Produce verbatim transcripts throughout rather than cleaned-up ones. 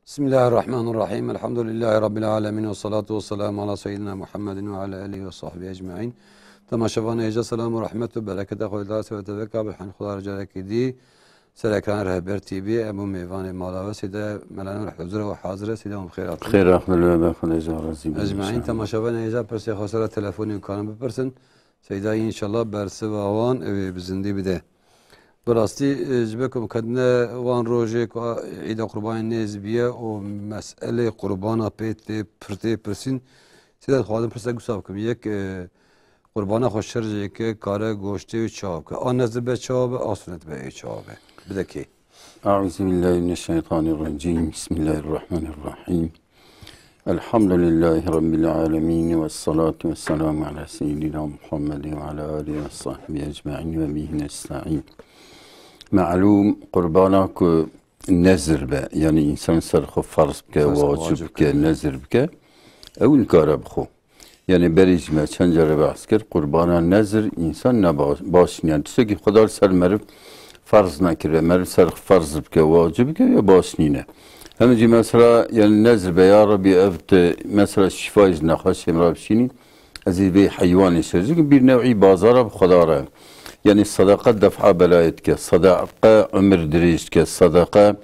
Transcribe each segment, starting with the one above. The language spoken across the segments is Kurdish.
Bismillahirrahmanirrahim. Elhamdülillahi Rabbil alemin. Ve salatu ve selamu ala seyyidina Muhammedin ve ala alihi ve sahbihi ecmain. Temaşevanê hêja, selam û rehmet û bereketa Xwedê li ser teveka bi hend Xweda re carekî dî ser ekranê Rehber T V, em û mêvanê mala we Seyda Mela Nur huzur û hazir e. Seyda, em bi xêr hatin. Xêr hatin, Xwedê razî be. Ecmaîn, temaşevanê hêja, pirsê xwe ser telefonê karin bipirsin. Seyda înşallah bersiva wan ew ê bi zindî bide. Bi rastî, e, ji ber ku ketine wan rojê ku a, Îda Qurbanê nêz biye û meselê qurbana pê tê pir tê pirsîn, sê de dixwazim pirsek wisa bikim. Yek, e, qurbana xwe şerjê ke kare goştê wî çawa bike? A nezir be çawa be, a sunet be ê çawa be? Bide kê? Euzubillahimineşşeytanirracim. Bismillahirrahmanirrahim. Elhamdülillahi Rabbil alemin ve salatu ve selamu ala seyyidina Muhammed ve ala alihi ve sahbihi ecmain ve bihi nesta'in. Malûm, qurbana ku nezir be, yani însan ser xwe farz bike, Farz, wacib wacib bike, bike. Nezir bike, ew nikare bixwe. Yani berê jî me çend care behs kir, qurbana nezir însan ne baş, baş nîne. Tiştekî Xweda li ser meriv ferz nekiribe. Meriv ser xwe ferz bike, wacib bike ya baş nîne. Hem jî mesela, yani nezir be, ya Rebî, ev te mesela şîfayê ji nexweşê min re bişînî, ez ê vê heywanê şerjî kim, bir new'î bazara bi Xweda re. Yani sedeqe def'a belayê dike, sedeqe umir dirêj dike, sedeqe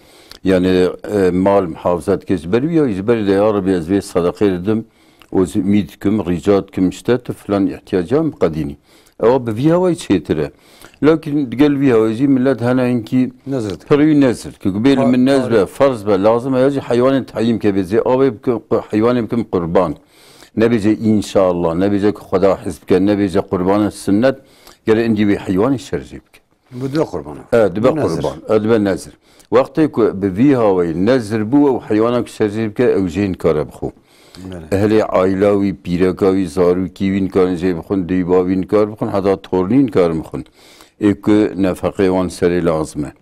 yani, e, mal muhafaza dike. Ji ber wî ya, ji ber de ya Rebî ez vê sedeqeyê didim, û ez umîd dikim, rica dikim, işte tu filan ihtiyaca min biqedînî. Ewa bi vî hawayî çêtir e. Lakin digel vî hawayî jî millet hene hinkî Nezir dike. Pirî nezir. Ku bê li Fa-, min nezir be, farz be, lazim e ya jî heywanê teyîn ke bêjê, avê bikim, qu-, heywanê bikim qurban. Nebêje înşallah, nebêje ku Xweda hez bike, nebêje qurban e, sunnet, gere indî wê heywanê şerjê bike. Bu dibe qurban. E, dibe Bu nezir. qurban. E, dibe nezir. Wextê ku bi vî hawayî nezir bû, ew heywana ku şerjê bike, ew jê nikare bixwe. Belê. Ehlê aîla wî, pîreka wî, zarokî wî nikarin jê bixwin, dê û bavî nikar bixwin, heta tornî nikarin bixwin. Ê ku nefeqê wan serê lazim e. Belê.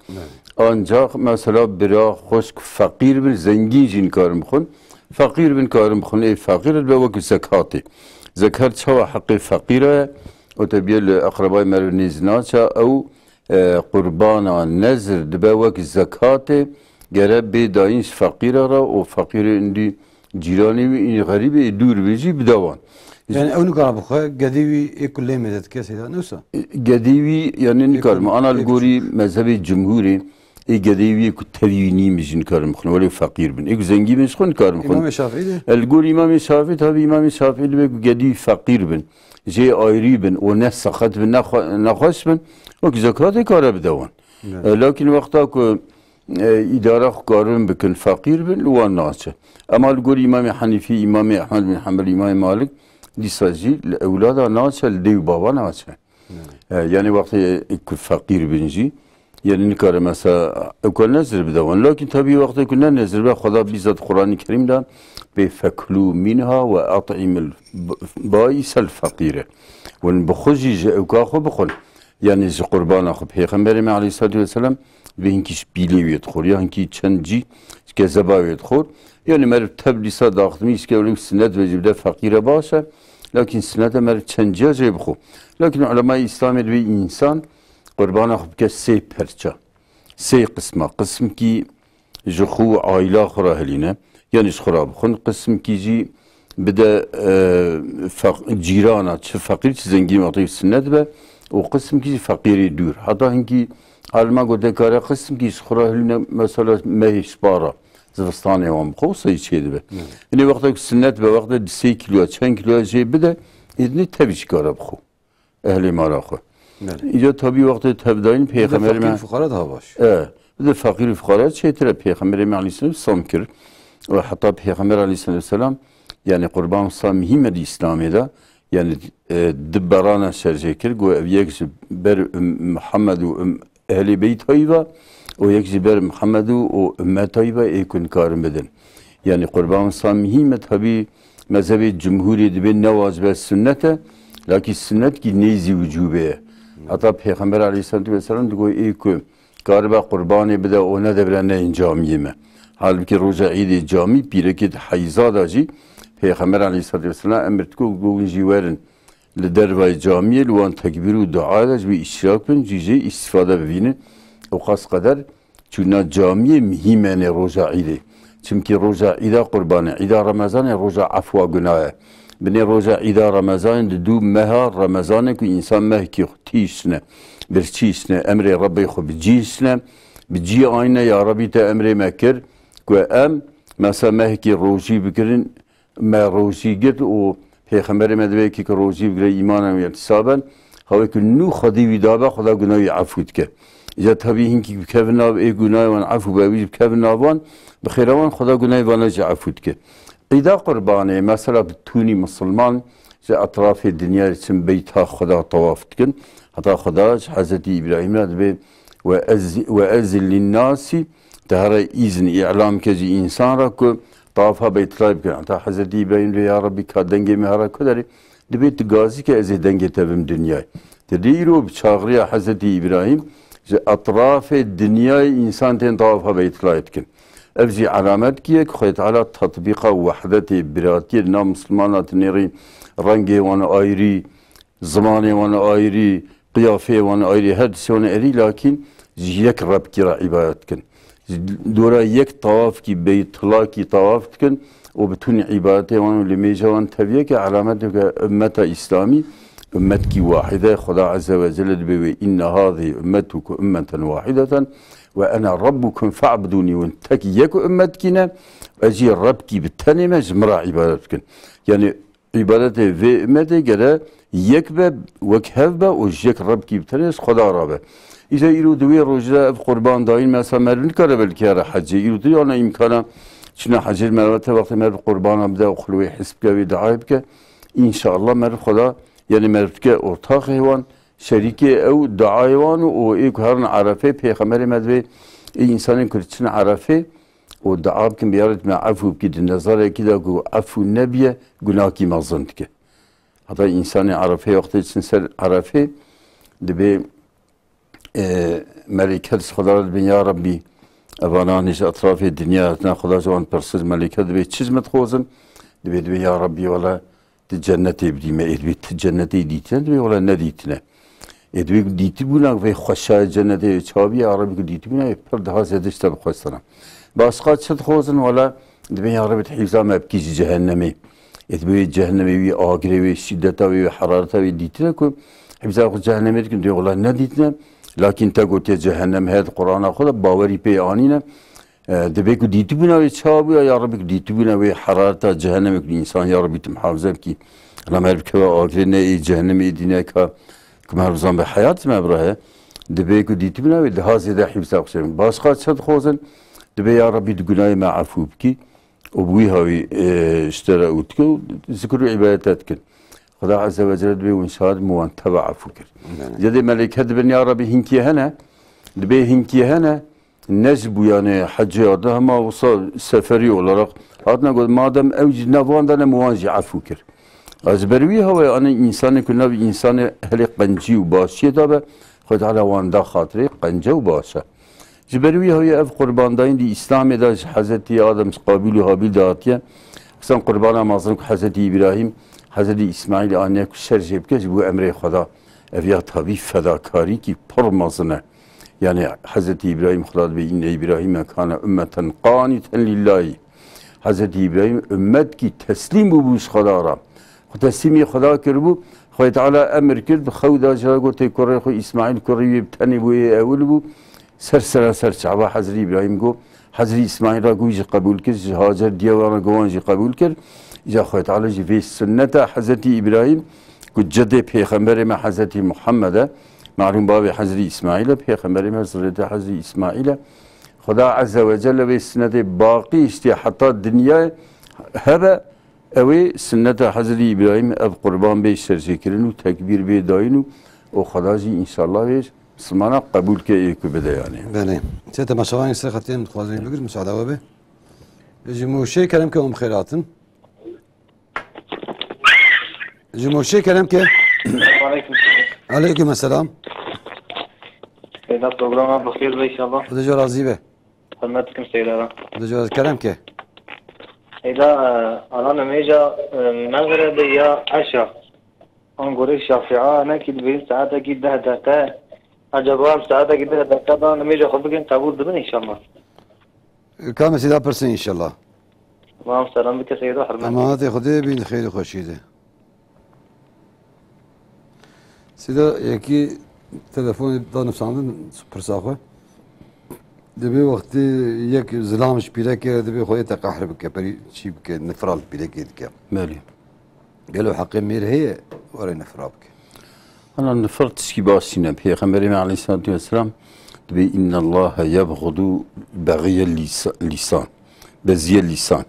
Ancak mesela bira, xwişk, feqîr bin, zengîn jî nikarin bixwin. Feqîr bin karin bixwin, ê feqîr dibe wekî zekatê. Zekat çawa heqê feqîra ye? O tebiye li eqrebayê meriv nêz naçe, ew, e, qurbana nezir dibe wek zekatê, gere bê dayîn ji feqîra re û feqîrê indî cîranê wî, înî xerîbê ê dûr bê jî bide wan. Yani ew nikare bixwe, gedî wî ê ku lê mêze dike, seyda, ne wisa? Gedî wî, yani Ê nikarim. ku, Ana li ê ku gorî mezhebê cumhurê, ê gedê wî ku tevî wî nîm jî nikarin bixwin, welê feqîr bin. Ê ku zengî bin, ji xwe nikarin bixwin. Îmamê Şafîî de? El gorî Îmamê Şafîî, tabi Îmamê Şafîî dibe ku gedî feqîr bin, jê ayrî bin û ne sexet bin, ne xwe-, ne xweş bin, wek zekatê kare bide wan. Evet. E, lakin wexta ku, e, îdara xwe karin bikin, feqîr bin, li wan naçe. Ema li gorî Îmamê Henîfî, Îmamê Ehmed bin Hanbel, Îmamê Malik, dîsa jî li ewlada naçe, li dê û bava naçe. Evet. E, yani wextê ku feqîr bin jî, yani nikare mesela ew ka nezir bide wan. Lakin tabi wextê ku ne nezir be, Xweda bîzat Quranê Kerîm de bê feklû minha ve at'imil b-, baîsel feqîre. Hûn bixwe jî ji ewka xwe bixwin. Yani ji qurbana xwe. Pêxemberê me aleyhissalatu vesselam vê hinkî ji pîlê wê dixwir, ya hinkî çend cî ji kezeba wê dixwir. Yani meriv tev dîsa daxitmî ji ke wê sinet ve jî bide feqîre baş e. Lakin sinet e meriv çend ciya jê bixwe. Lakin ulemayê Îslamê divê însan qurbana xwe bike sê perça, sê qisma. Qismkî ji xwe û aîla xwe re hilîne, yanî ji xwe re bixwin. Qismkî jî bide, e, feq-, cîrana, çi feqîr çi zengîn wextê sinet be, û qismkî jî feqîrê dûr. Heta hinkî alima gote kare qismkî ji xwe re hilîne, mesela mehê şipa re, zivistanê wan bixwe, wisa jî çêdibe. Evet. Hinê wextek sinet be, wextê di sê kîloya, çend kîloya jê bide, êdinê tevî jî kare bixwe. Ehlê mala xwe. Belê. Îca tabî wextê tevdayîn Bir de pêxemberê feqîr me, fuqara daha baş. E, bir de feqîr û fuqara çêtir e. Pêxemberê me aleyhisselam sam kir. Û heta pêxember aleyhisselam, yani qurban sa mihîm e di Îslamê de. Yani, e, di berana şerjê kir. Got ev yek ji ber Üm-, Muhammed û Üm-, Ehlê Beyt hayî ve û yek ji ber Muhammed û, û ümmet hayî ve ê ku nikarin bidin. Yani qurban sa mihîm e, tabî mezhebê cumhurê dibê ne wacib e, sunnet e. Lakî sunnet kî nêzî wicûbê ye. Heta Pêxember aleyhissalatu vesselam digot ê ku karibe qurbanê bide û nedebire neyên camiyê me. Halbikî roja Îdê camî pîrekê di heyza de jî Pêxember aleyhissalatu vesselam emir dikot, got hûn jî werin li dervayê camiyê, li wan tekbîr û dua de ji wî îştirak bin, jî jê îstîfade bibînin. Û qas qeder çûna camiyê mihîm e nê roja Îdê. Çimkî roja Îda Qurbanê, Îda Remezanê roja efwa guna ye. Binê roja Îda Remezanê di dû meha Remezanê ku însan mehkî xwe tîştine, birçîştine, emrê Rebbê xwe bicîştine, bi cî ayne, ya Rebbî te emrê me kir ku em mesela mehkî rojî bikirin, me rojî girt û Pêxemberê me divê yekî ku rojî bigire îmanen û îhtisaben, hawê ku nû Xwedî wî dabe, Xweda gunahê wî efû dike. Îca tabî hinkî bikevin nav ê gunahê wan efû be, wî jî bikevin nav wan, bi xêra wan Xweda gunahê vana jî efû dike. Îda Qurbanê, mesela bi tûnî misilman ji etrafê dinyayê diçin beyta Xweda tawaf dikin. Heta Xweda ji Hezretî Îbrahîm re dibê, "We ez-, we ezin linnasî", te here îzin, îlam ke ji însan re ku tawafa Beytulahê bikin. Heta Hezretî Îbrahîm dibê, "Ya Rebbî, ka dengê me here ku derê?" Dibê, "Tu gazî ke ez ê dengê te bim dinyayê." Te dî îro bi çaxiriya Hezretî Îbrahîm ji etrafê dinyayê însan tên tawafa Beytulahê dikin. Ev jî elametkî ye ku Xwedê Teala tetbîqa wehdetê, biratiyê di nav misilmana dinêrî, rengê wan ayrî, zimanê wan ayrî, qiyafeyê wan ayrî, her tiştê wan ayrî, lakîn ji yek Rebkî re îbadet dikin. Ji dora yek tawafkî, Beytulakî tawaf dikin û bi tûnî îbadetê wan û limêja wan teviyeke, elameteke ummeta Îslamî, ummetkî wahide, Xweda Azze ve Celle dibê wê, "Inne hazihi ummetukum ummeten wahideten ve ene rabbukum fe'budûnî." Hûn tek yek ummetkî ne, ez jî Rebkî bi tenê me, ji min re îbadet bikin. Yani, Îbadetê vê umetê gere yek be, wek hev be û ji yek Rebkî bi tenê ji Xweda re be. Îca îro di wê rojê de ev qurban dayîn, mesela meriv nikare belkî here hecê. Îro tu yana îmkana çûna hecê, meriv te wextê meriv qurbana bide û xulwê his bike, wê duayê bike. Înşallah meriv Xweda, yani meriv dike ortaxê wan, şerîkê ew duayê wan û ê ku herin Erefê, Pêxemberê me divê ê însanên ku diçin Erefê, û dua bikin, bi ya Reb me efû bikî, di nezarekî de ku efû nebiye, gunahkî mezin dike. Heta însanê Erefê wextê çin ser Erefê, dibê, e, melîket ji Xweda re dibên, "Ya Rebbî, evanan ji etrafê dinya hatine, Xweda ji wan dipirsir." Melîket dibê, "Çi ji min dixwazin?" Dibê, dibê, "Ya Rebbî, wele, tu cennetê bidî me." Ê dibê, "Tu cennetê dîtine?" Dibê, "Wele nedîtine." Ê dibê, "Dîtibûna vê xweşa cennetê çawa bî?" Ya Rebî, ku dîtibûna, ê pir daha zêde ji te bixwestina. Başqa çi dixwazin? Wele dibê, "Ya Rebî, tu hîfza me bikî ji cehennemê." Ê dibê, wê cehennemê, wî agirê, wê şîdeta wê, wê herareta wê dîtine ku hîfza xwe cehennemê dikin. Dibê, "Wele nedîtine, lakîn te gotiye cehennem heye di Qur'ana xwe de, bawerî pê anîne." E, dibê ku dîtibûna wê çawa bûya, ya Rebî, ku dîtibûna wê herareta cehennemê, ku însan, ya Rebî, tu muhafize bikî. Ela me her bikeve agirê ne ê cehennemê ê dîneka, ku me her bizan be heyat me birahe. Dibê ku dîtibûna wê daha zêde hîfza xwe. Başqa çi dixwazin? Dibê, "Ya Rebî, di gunahê me efû bikî." Û bi wî hawî, e, ji te re û dike û zikir û îbadete dikin. Xweda Azze ve Celle dibê hûn şahid min wan teva efû kir. Belê. Cedê melêke dibin, "Ya Rebî, hinkî hene." Dibê hinkî hene, ne ji bûyanê hecê ya de hema wisa seferî olarak hatine got, madem ew jî nav wan de ne, min wan jî efû kir. Ez ber wî hawê anî însanê ku nav însanê helê qencî û başiyê de be, Xwedê Teala wan da xatirê qence û başe. Ji ber wî hawê ev qurbandayîn di Îslamê de ji Hezretî Adem, ji Qabîl û Habîl de hatiye. Xistan qurbana mezin ku Hezretî Îbrahîm, Hezretî Îsmaîl aniye ku şer jê bike ji bo emrê Xweda. Ev ya tabî fedakarîkî pir mezin e. Yani Hezretî Îbrahîm, Xweda dibê, "Inne Îbrahîme kane ummeten qanîten lillahî." Hezretî Îbrahîm ummetkî teslîm bûbû ji Xweda re. Xwe teslîmî Xweda kiribû. Xwedê Teala emir kir, bi xew de ji re got, "Tê kurê xwe Îsmaîl, kurê wî bi tenê bû, yê ewil bû." Ser sera ser Çaba Hezretî Îbrahîm got, Hezretî Îsmaîl re got, wî jî qebûl kir, ji Hacer diya wan re got, wan jî qebûl kir. Îca Xwedê Teala jî vê sunneta Hezretî Îbrahîm, ku cedê Pêxemberê me Hezretî Muhammed e, malûm bavê Hezretî Îsmaîl e, Pêxemberê me zurriyetê Hezretî Îsmaîl e. Xweda Azze ve Celle vê sunnetê baqî îştê heta dinyayê hebe, ew ê sunneta Hezretî Îbrahîm, ev qurban bê şerjêkirin û tekbîr bê dayîn û, û Xweda jî înşallah vê Misilmana qebûl ke ê ku bide yani. Belê. Çe temaşevanên ser xetê em dixwazin bigirin, müsaade we be. Ji Mûşê kerem ke hûn bi xêr hatin. Ji Mûşê kerem ke. Aleyküm. Aleyküm selam. Seyda, programa bi xêr be inşallah. Xwedê ji razî be. Hürmet dikim Seyda re. Xwedê ji kerem ke. Seyda, e, ana nimêja, e, Mexrebe ya Eşa. An gorê Şafia ne ki dibê saetekî deh deqe. Acaba em saetekî deh deqe da nimêja xwe bikin qebûl dibin inşallah. Ka me sêda pirsin înşellah. Tamam, selam bike Seydo, hürmet. Emanetê Xwedê bîn, xêr û xweşî de. Sêda yekî telefonê da nivsandin pirsa xwe. Dibê wextê yek zilam ji pîrekê re dibê xwedê te qehr bike, perî çî bike, nifral pîrekê dike. Belê. Gelo heqê mêr heye, were nifra bike? Ana nifir tişkî baş nîne. Pêxemberê me aleyhissalatu vesselam dibê, "Innallaha yebğudu beğiye lîsa-, lîsan." Beziye lîsan.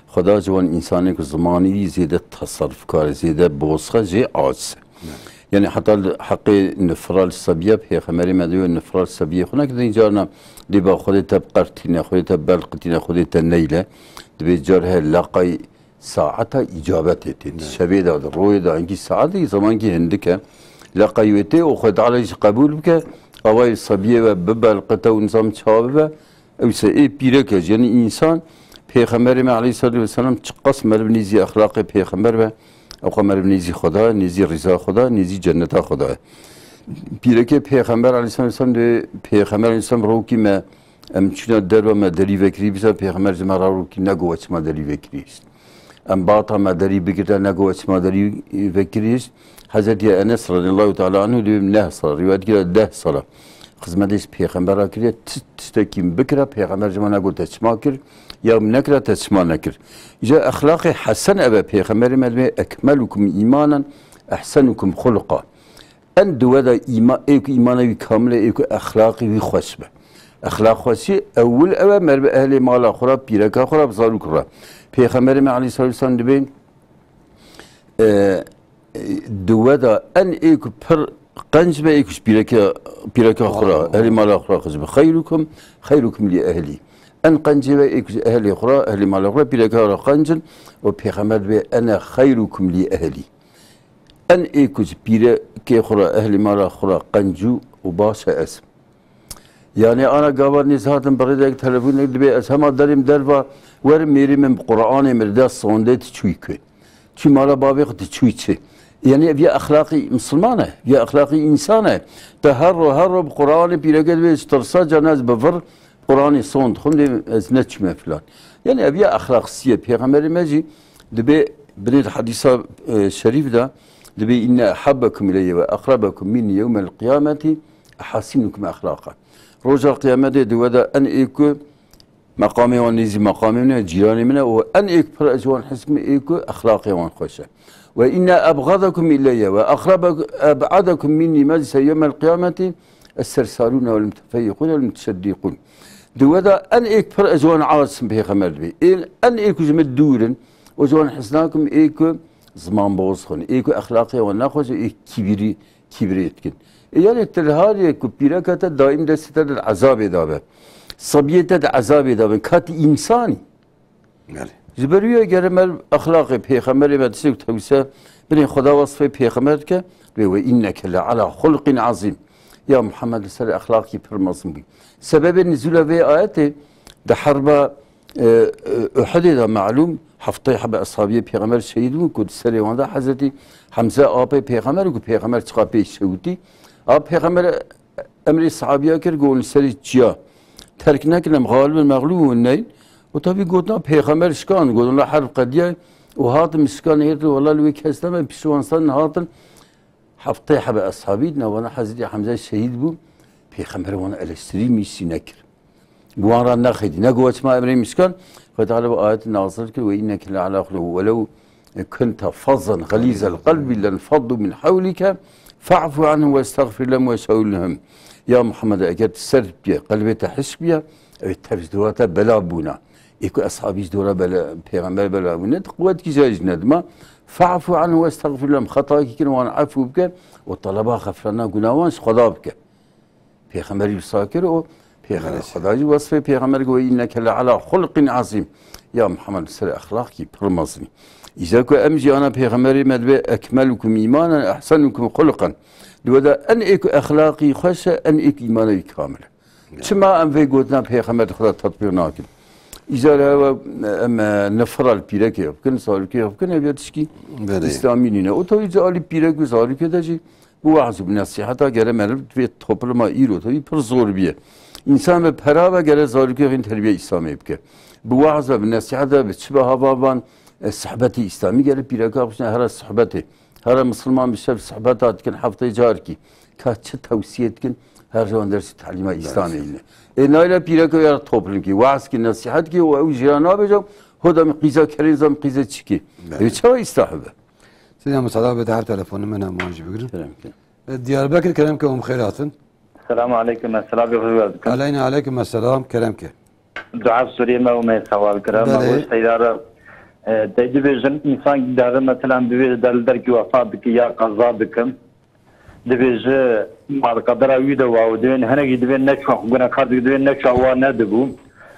Xweda ji wan însanê ku zimanî wî zêde tesarrufkar e, zêde bozxe jê aciz e. Yani heta li heqê nifra li sebiye Pêxemberê me dibê nifra li sebiyê xwe neke, dê carna dê ba Xwedê te biqertîne, Xwedê te belqitîne, Xwedê te neyle. Dibê car he leqay saeta îcabetê tê. Di şevê de, di royê de, enkî saetê, zemankî hindik e. Leqay wê tê û Xwedê Teala jî qebûl bike, awayê sebiyê ve bibelqite û nizam çawa bibe, ew se ê pîrek e, yani însan, Pêxemberê me aleyhissalatu vesselam çiqas meriv nêzî exlaqê Pêxember be, ew xwe meriv nêzî Xweda, nêzî rîza Xweda, nêzî cenneta Xweda ye. Pîrekê Pêxember aleyhissalatu vesselam dê Pêxember aleyhisselam rokî me, em çûna derve me derî vekirî, bisa Pêxember ji me re rokî nego we çima derî vekirî. Em bata me derî bigirte, nego we çima derî vekirî. Hezretî Enes radıyallahu teala anhu dibê neh sala, rîwayet kira deh sala. Xizmetê ji Pêxembera kiriye, ti-, tiştekî min bikira, Pêxember ji me negot te çima kir, ya min nekira te çima nekir. Îca exlaqê hesen ev e, Pêxemberê me dibê, "Ekmelukum îmanen, ehsenukum xuluqa." En diwe de îma-, ê ku îmana wî kamil e, ê ku exlaqê wî xweş be. Exlaq xweşî ewil ew e, meriv ehlê mala xwe re, pîreka xwe re, bi zarok re. Pêxemberê me aleyhissalatu vesselam dibê, e, e, diwe de en ê ku pir qenc be, ê ku ji pîreke, pîreka xwe re, ehlê mala xwe re xweş be. "Xeyrukum, xeyrukum li ehli." En qencê ve ê ku ji ehlê xwe re, ehlê mala xwe re, pîreka xwe re qenc in û Pêxember dibê, "Ene xeyrukum li ehli." En ê ku ji pîrekê xwe re, ehlê mala xwe re qenc û baş e ez. Yani ana gava nêz hatin bi rêdek telefonê dibê ez hema derêm derva werim mêrê min bi Qur'anê min dest sonde ti çûyî ku. Çûyî mala bavê xwe ti çûyî çi. Yani ev ya exlaqî misilman e, ya exlaqî însan e. Te her ro, her ro bi Qur'anê pîreke dibê ji tirsa can ez bi vir Qur'anê son dixwim, dê ez neçûme filan. Yani ev ya exlaqsî ye. Pêxemberê me jî dibê binê di hedîsa, e, şerîf de dibê, "Inne ehabbekum ileyye ve eqrabekum minni yewmel qiyameti ehasinukum exlaqa." Roja qiyametê di we de en ê ku meqamê wan nêzî meqamê min e, cîranê min e û en ê ku pir ez ji wan hez dikim ê ku exlaqê wan xweş e. "Ve inne ebxadakum ileyye ve eqrabe-, eb'adakum minni meclise yewmel qiyameti es-sersarûne vel mutefeyyikûne vel muteşeddîqûn." Di we de en ê ku pir ez ji wan aciz im, Pêxember dibê. Ê, en ê ku ji min dûr in û ji wan hez nakim ê ku zimanboz xwin, ê ku exlaqê wan nexweş e, ê kibirî, kibirê dikin. Ê, yani ti li harê ku pîreka te daîm destê te di ezabê de be. Sebiyê te di ezabê de be. Ka ti însan î. Belê. Ji ber wî ye gere me exlaqê Pêxemberê me tiştek tewise binê Xweda wesfê Pêxember dike. Dibê, "Ve inneke le ala xulqin azîm." Ya Muhammed, li ser exlaqî pir mezin bû. Sebebê nizûla vê ayetê di herba, e, e, Uhudê de malûm heftê hebe eshabiyê Pêxember şehîd bûn ku di serê wan de Hezretî Hemze apê Pêxember ku Pêxember çiqa pê şewitî. A Pêxember emrê sahabiya kir, got, "Li serî çiya terk nekin, em xalib in, mexlûb in, neyin." Û tabî gotina Pêxember şikan, gotin, "La herb qediye." Û hatin şikan hêrtin, wela li wê kes nebe, piştî wan sen hatin. Heftê hebe eshabî, di navana Hezretî Hemze şehîd bû. Pêxember wan eleştirî mîşî nekir. Bi wan re nexêdî. Nego çima emrê min şikan, Xwedê Teala bi ayetê nazil kir, "Ve inneke le ala xulqin, welew kunte fazzan xelîzel qelbi lenfaddu min hewlike, fa'fu anhum westexfir lehum ve şawirhum." Ya Muhammed, eger tu sert biye, qelbê te hişk biye, ew tev ji dora te bela bûna. Ê ku eshabî ji dora bela, pêxember bela bûne, tu quwetkî jê jî nedima. "Fa'fu anhum westexfir lehum." Xetakî kirin, wan efû bike û teleba xefrana guna wan ji Xweda bike. Pêxemberî wisa kir û Pêxember Xweda jî wesfê Pêxember got, "Inneke le ala xulqin azîm." Ya Muhammed, ser exlaqî pir mezin î. Îca ku em jî ana Pêxemberê me dibê, "Ekmelukum îmanen, ehsenukum xulqan." Di we de en ê ku exlaqî xweş e, en ê ku îmana wî kamil e. Çima em vê gotina Pêxember di xwe de tetbîq nakin? Îca li hewe em, e, nifira li pîrekê xwe bikin, salokê xwe bikin, ev ya tişkî Belê. Îslamî nîne. Û tabii îca alî pîrek û zarokê de jî bi we'z û bi nesîheta gere meriv vê topluma îro tabii pir zor bîye. Însan bi pera ve gere zarokê xwe terbiye Îslamê bike. Bi weaz ve, bi nesîhet ve, bi çi be hava van, e, sohbetê Îslamî gere pîreka xwe hera sohbetê. Hera misilman bi şev sohbeta dikin hefteyê carkî. Ka çi tewsiye dikin, her zaman dersî telîma Îslamê îne. Ê nayla pîreka ya toplum kî, weaz kî, nesîhet kî û ew jî ya nabêje, hoda min qîza kerên zam qîza çikî. Ê çawa îslah be? Seyda, misada bide her telefonê min hema jî bigirin. Kerem ke. E, Diyarbekir, kerem ke, em xêr hatin. Selamu aleykum, ez Selabê xwe wer dikim. Aleyna aleykum selam, kerem ke. Dua Sûriyê me û me sewal kira, me Belê. Goş Seyda re, e, te dibêjin, însan dere, meselan, divê der li derkî wefat dike ya qeza dikim. Dibêje, malqedera wî de wa û divê hinek jî divê neçû, gunekar dike, divê neçû wa nedibû.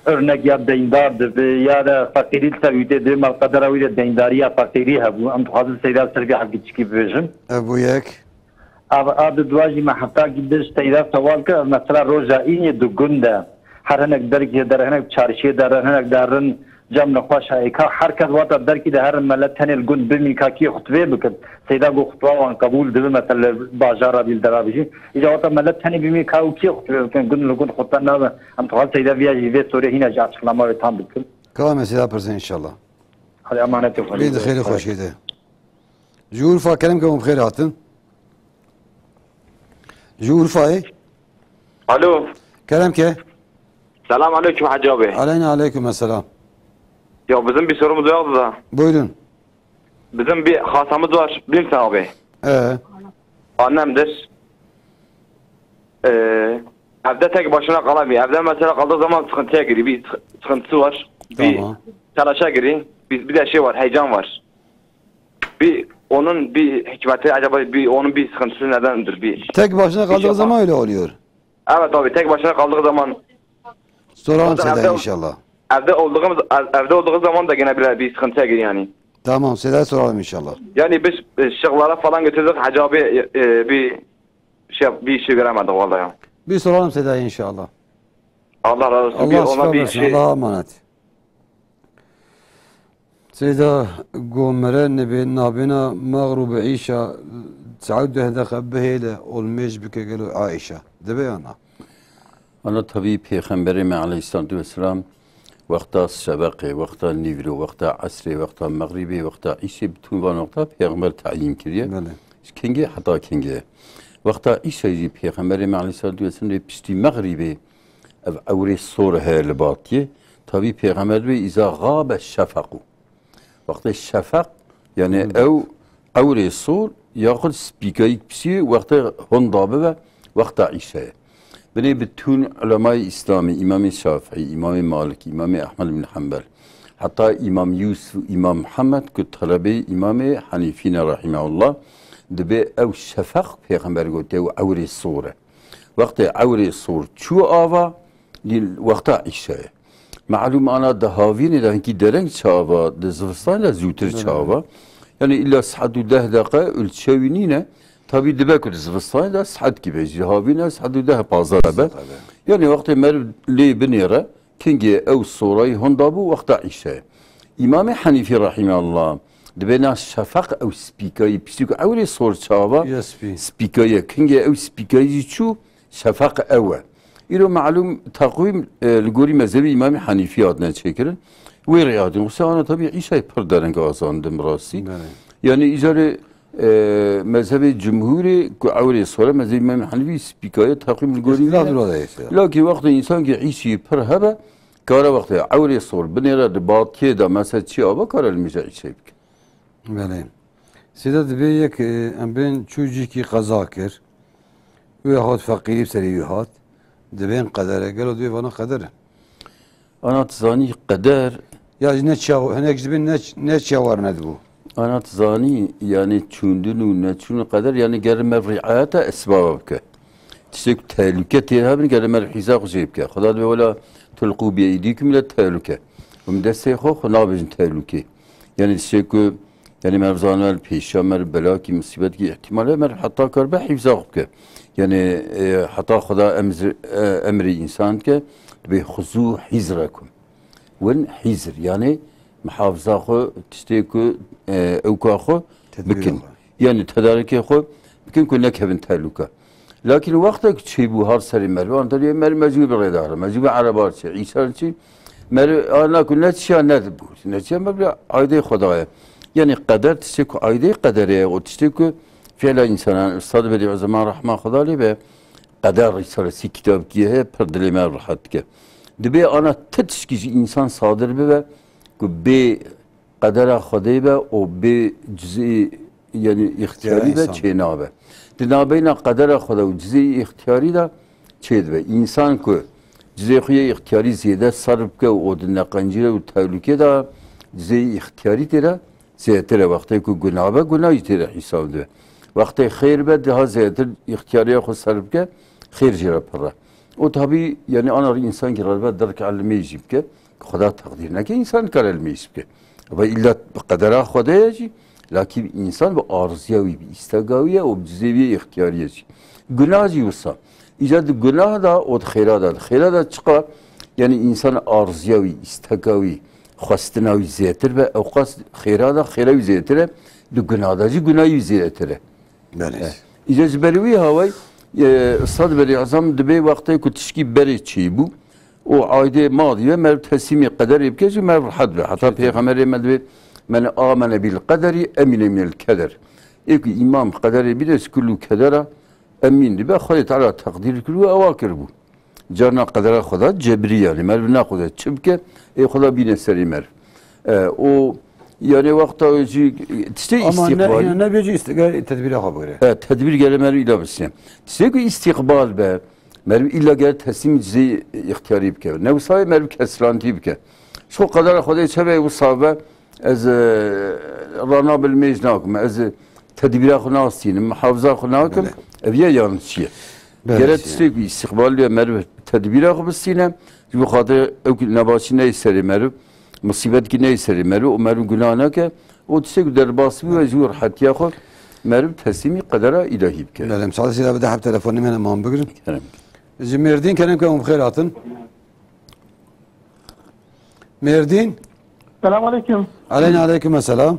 Örnek ya deyndar dibe, ya de feqîrî li ser wî tê, divê malqedera wî de deyndariya feqîrî hebû. Em dixwazin Seyda ser vê hevkî çikî bibêjin. Ev bû yek. Ev, ev di dua jî me heftakî din ji Seyda sewal kir, ev mesela roja înê di gund de. Her hinek derkê der, hinek çarşiyê der, hinek derin cem nexweş heyka. Her kes wata derkî de herin, melet tenê li gund bimîn ka kî xutbê bikin. Seyda got xutba wan qebûl dibe, mesela li bajara bî, li dera bî jî. Îca wata melet tenê bimîn ka û kî xutbê bikin, gund li gund xutbe nabe. Em dixwazin Seyda viya jî vê sorê hîna jî açıklama wê tam bikin. Ka me Seyda pirsin înşallah. Hadi emanetê xwe. Bê di xêrê xweşiyê de. Ji Urfa, kerem ke, em xêr hatin. Ji Urfayê. Alo. Kerem ke. Selam aleyküm Hacı abi. Aleyna aleyküm selam. Ya bizim bir sorumuz vardı da. Buyurun. Bizim bir hatamız var. Bilir misin abi? Ee? Annemdir. Ee, evde tek başına kalamıyor. Evde mesela kaldığı zaman sıkıntıya giriyor. Bir sıkı- sıkıntısı var. Bir Tamam. telaşa giriyor. Bir, bir de şey var, heyecan var. Bir onun bir hikmeti acaba, bir onun bir sıkıntısı nedendir? Bir Tek başına bir şey kaldığı yapar. zaman öyle oluyor. Evet abi, tek başına kaldığı zaman Soralım zaten Seyda evde, inşallah. evde olduğumuz ev- evde olduğu zaman da gene bile bir sıkıntıya giriyor yani. Tamam, Seyda'ya soralım inşallah. Yani biz e, şıklara falan götürdük Hacı abi, e, e, bir şey yap- bir şey göremedik vallahi ya. Bir soralım Seyda'ya inşallah. Allah razı olsun. Bir Allah ona şifa bir versin. Şey Allah'a emanet. Seyda, gomere nebe nabêna Mexrûb û Îşa çaw deh deqe bihêle olmêj bike gelo Aîşa. Dibe ya na? Ana tabii Pêxemberê me aleyhissalatu vesselam wexta şeveqê, wexta nîvro, wexta esrê, wexta mexrîbê, wexta îşê, bütün van wexta Pêxember tayîn kiriye. Belê. Ji kengê heta kengê. Wexta îşê jî Pêxemberê me aleyhissalatu vesselam lê piştî mexrîbê ev ewrê sor heye li batiyê. Tabii Pêxember dibê îza xabe şefeqû. Wextê şefeq, yani Hmm. ew ewrê sor, yaxud spîkayî piştî wextê honda bibe, wexta îşe ye. Binê bütün ulemayê Îslamê, Îmamê Şafîî, Îmamê Malik, Îmamê Ehmed bin Hanbel, heta Îmam Yusuf, Îmam Muhammed ku talebê Îmamê Hanîfî ne rahimehullah, dibê ew şefeq Pêxember gotiye ew ewrê sor e. Wextê ewrê sor çû ava, lî wexta îşe ye. Malûm ana di havînê de hinkî dereng çava, di zivistanê de zûtir Belê. çava. Yani îlla saet û deh deqe ölçewî nîne. Tabî dibe ku di zivistanê de saetkî be. Ji havîne saet û deh pazdeh be. Pazdeh be. Yani wextê meriv lê binêre, kengê ew sorayî honda bû, wexta îşe ye. Îmamê Hanîfî rahimehullah dibê na şefeq ew spîkayî, piştî ku ewrê sor çava, Ya spî. spîkayî ye. Kengê ew spîkayî jî çû, şefeq ew e. Îro malûm teqwîm, e, li gorî mezhebê Îmamê Hanîfî hatine çêkirin. Wê rê hatin. Wisa ana tabii îşay pir dereng azandin bi rastî. Belê. Yani îcarê, e, mezhebê cumhûrê ku ewrê sor e, mezhebê Îmamê Hanîfî spîkaye teqwîm li gorî Îxtilaf wî ne. Burada ise. Lakî wextê însan ki îşî pir hebe, kare wextê ewrê sor binêre di batiyê de mesela çi ava kare li mêja îşay bike. Belê. Sêde dibê yek, e, em bên çû cîkî qeza kir. Wê hat feqîrî bi serê wî hat. Dibên qeder e. Gelo dibê vana qeder e? Ana tu zanî qeder Ya jî ne çiya, hinek ji bin ne, ne çiya war nedibû. Ana tu zanî, yani çûndin û neçûn qeder, yani gere me riayeta esbaba bike. Tiştek tehlike tê hebin, gere me hîza xwe jê bike. Xuda dibê wela tulqû bi eydîkum ile tehlike. Hûn destê xwe, xwe nabêjin tehlukê. Yani tiştek ku Yani meriv zane li pêşiya meriv belakî, musîbetkî îhtîmal heye, meriv heta karibe hîfza xwe bike. Yani, e, heta Xuda emz-, e, emrê însan dike, dibê xuzû hîzrekum. Win hîzr, yani mihafiza xwe, tiştê ku, e, ewka xwe Tedbîra bikin. Xwe. Yani tedarikê xwe bikin ku nekevin tehlûke. Lakin wextek çêbû har serê merivan, derê meriv mecbûr bi rêdar, mecbûr bi erebar çê, îsar çê, meriv ana ku ne çiya ne dibû, ne çiya meriv aydê xwe daye. Yani qeder tiştê ku aydê qederê ye, o tiştê ku fiila insanan, Ustad Belî Ozeman rahma Xweda lê be, qeder Risalesi kitabkî heye, pir dilê me rehet dike. Dibê ana ti tişkî ji însan sadir bibe ku bê qedera Xwedê be û bê cizî, yani îxtiyarî be, çê nabe. Di nabeyna qedera Xwedê û cizî îxtiyarî de çê dibe. Însan ku cizê xwe yê îxtiyarî zêde serf bike û di neqencîre û tehlûkê de cizê îxtiyarî tê de zêdetir e. Wextê ku gunah be, gunah jî tê de hîsab dibe. Wextê xêr be, daha zêdetir îxtiyariya xwe serf bike, xêr jê re pir e. Û tabî, yani ana rê însan ki radibe derk ilmê jî bike, Xweda teqdîr neke, însan kar ilmê jî bike. Ve îlla bi qedera Xwedê ye jî, lakî însan bi arziya wî, bi îstega wî ye û bi cizê wî îxtiyarî ye jî. Gunah jî wisa. Îca di gunah da û di xêra da. Di xêra da çiqa, yani însan arziya wî, îstega wî, xwestina wî zêtir be, ewqas xêra da xêra wî zêtir e, di gunah da jî gunah wî zêtir e. Belê. E, îca ji ber wî haway, e, Ustad Belî Ezam dibê wextê ku tişkî berê çêbû û aydê ma dibe, meriv teslîmê qederê bike jî meriv rehet be. Heta Pêxemberê me dibê, "Men amene bil qederi emine minel keder." Ê ku îman bi qederê bîne, ji kullu kedera emîn dibe, Xwedê Teala teqdîr kir û ewa kiribû. Carna qedera Xweda cebrî, yani meriv naxwaze çi bike, ê Xweda bîne serê meriv. E, û yani wexta jî tiştê Ama ne, îstîqbalî. Îna nebê jî îstîqbal tedbîra xwe bigire. E, tedbîr gere meriv îla bistîne. Tiştê ku îstîqbal be, meriv îla gere teslîmî cizê îxtiyarî bike. Ne wisa ye meriv keslantî bike. Ji xwe qedera Xwedê çi be wisa be, ez, e, rana bil mêj nakim, ez, e, tedbîra xwe nastînim, muhafiza xwe nakim, Belê. Ev ye yanlış ye. Belê Gere çi ye. Tiştê ku îstîqbal be meriv tedbîra xwe bistîne, ji bo xatir ew ku nebaşî neyê serê meriv, musîbetkî neyê serê meriv û meriv gunah neke û tiştê ku derbas bû ve ji wî rehetiya xwe meriv teslîmî qedera îlahî bike. Belê, müsaade sîra bide heb telefonê me man bigirin. Kerem. Ji Mêrdîn kerem ke hûn bi xêr hatin. Mêrdîn. Selam aleyküm. Aleyna aleyküm selam.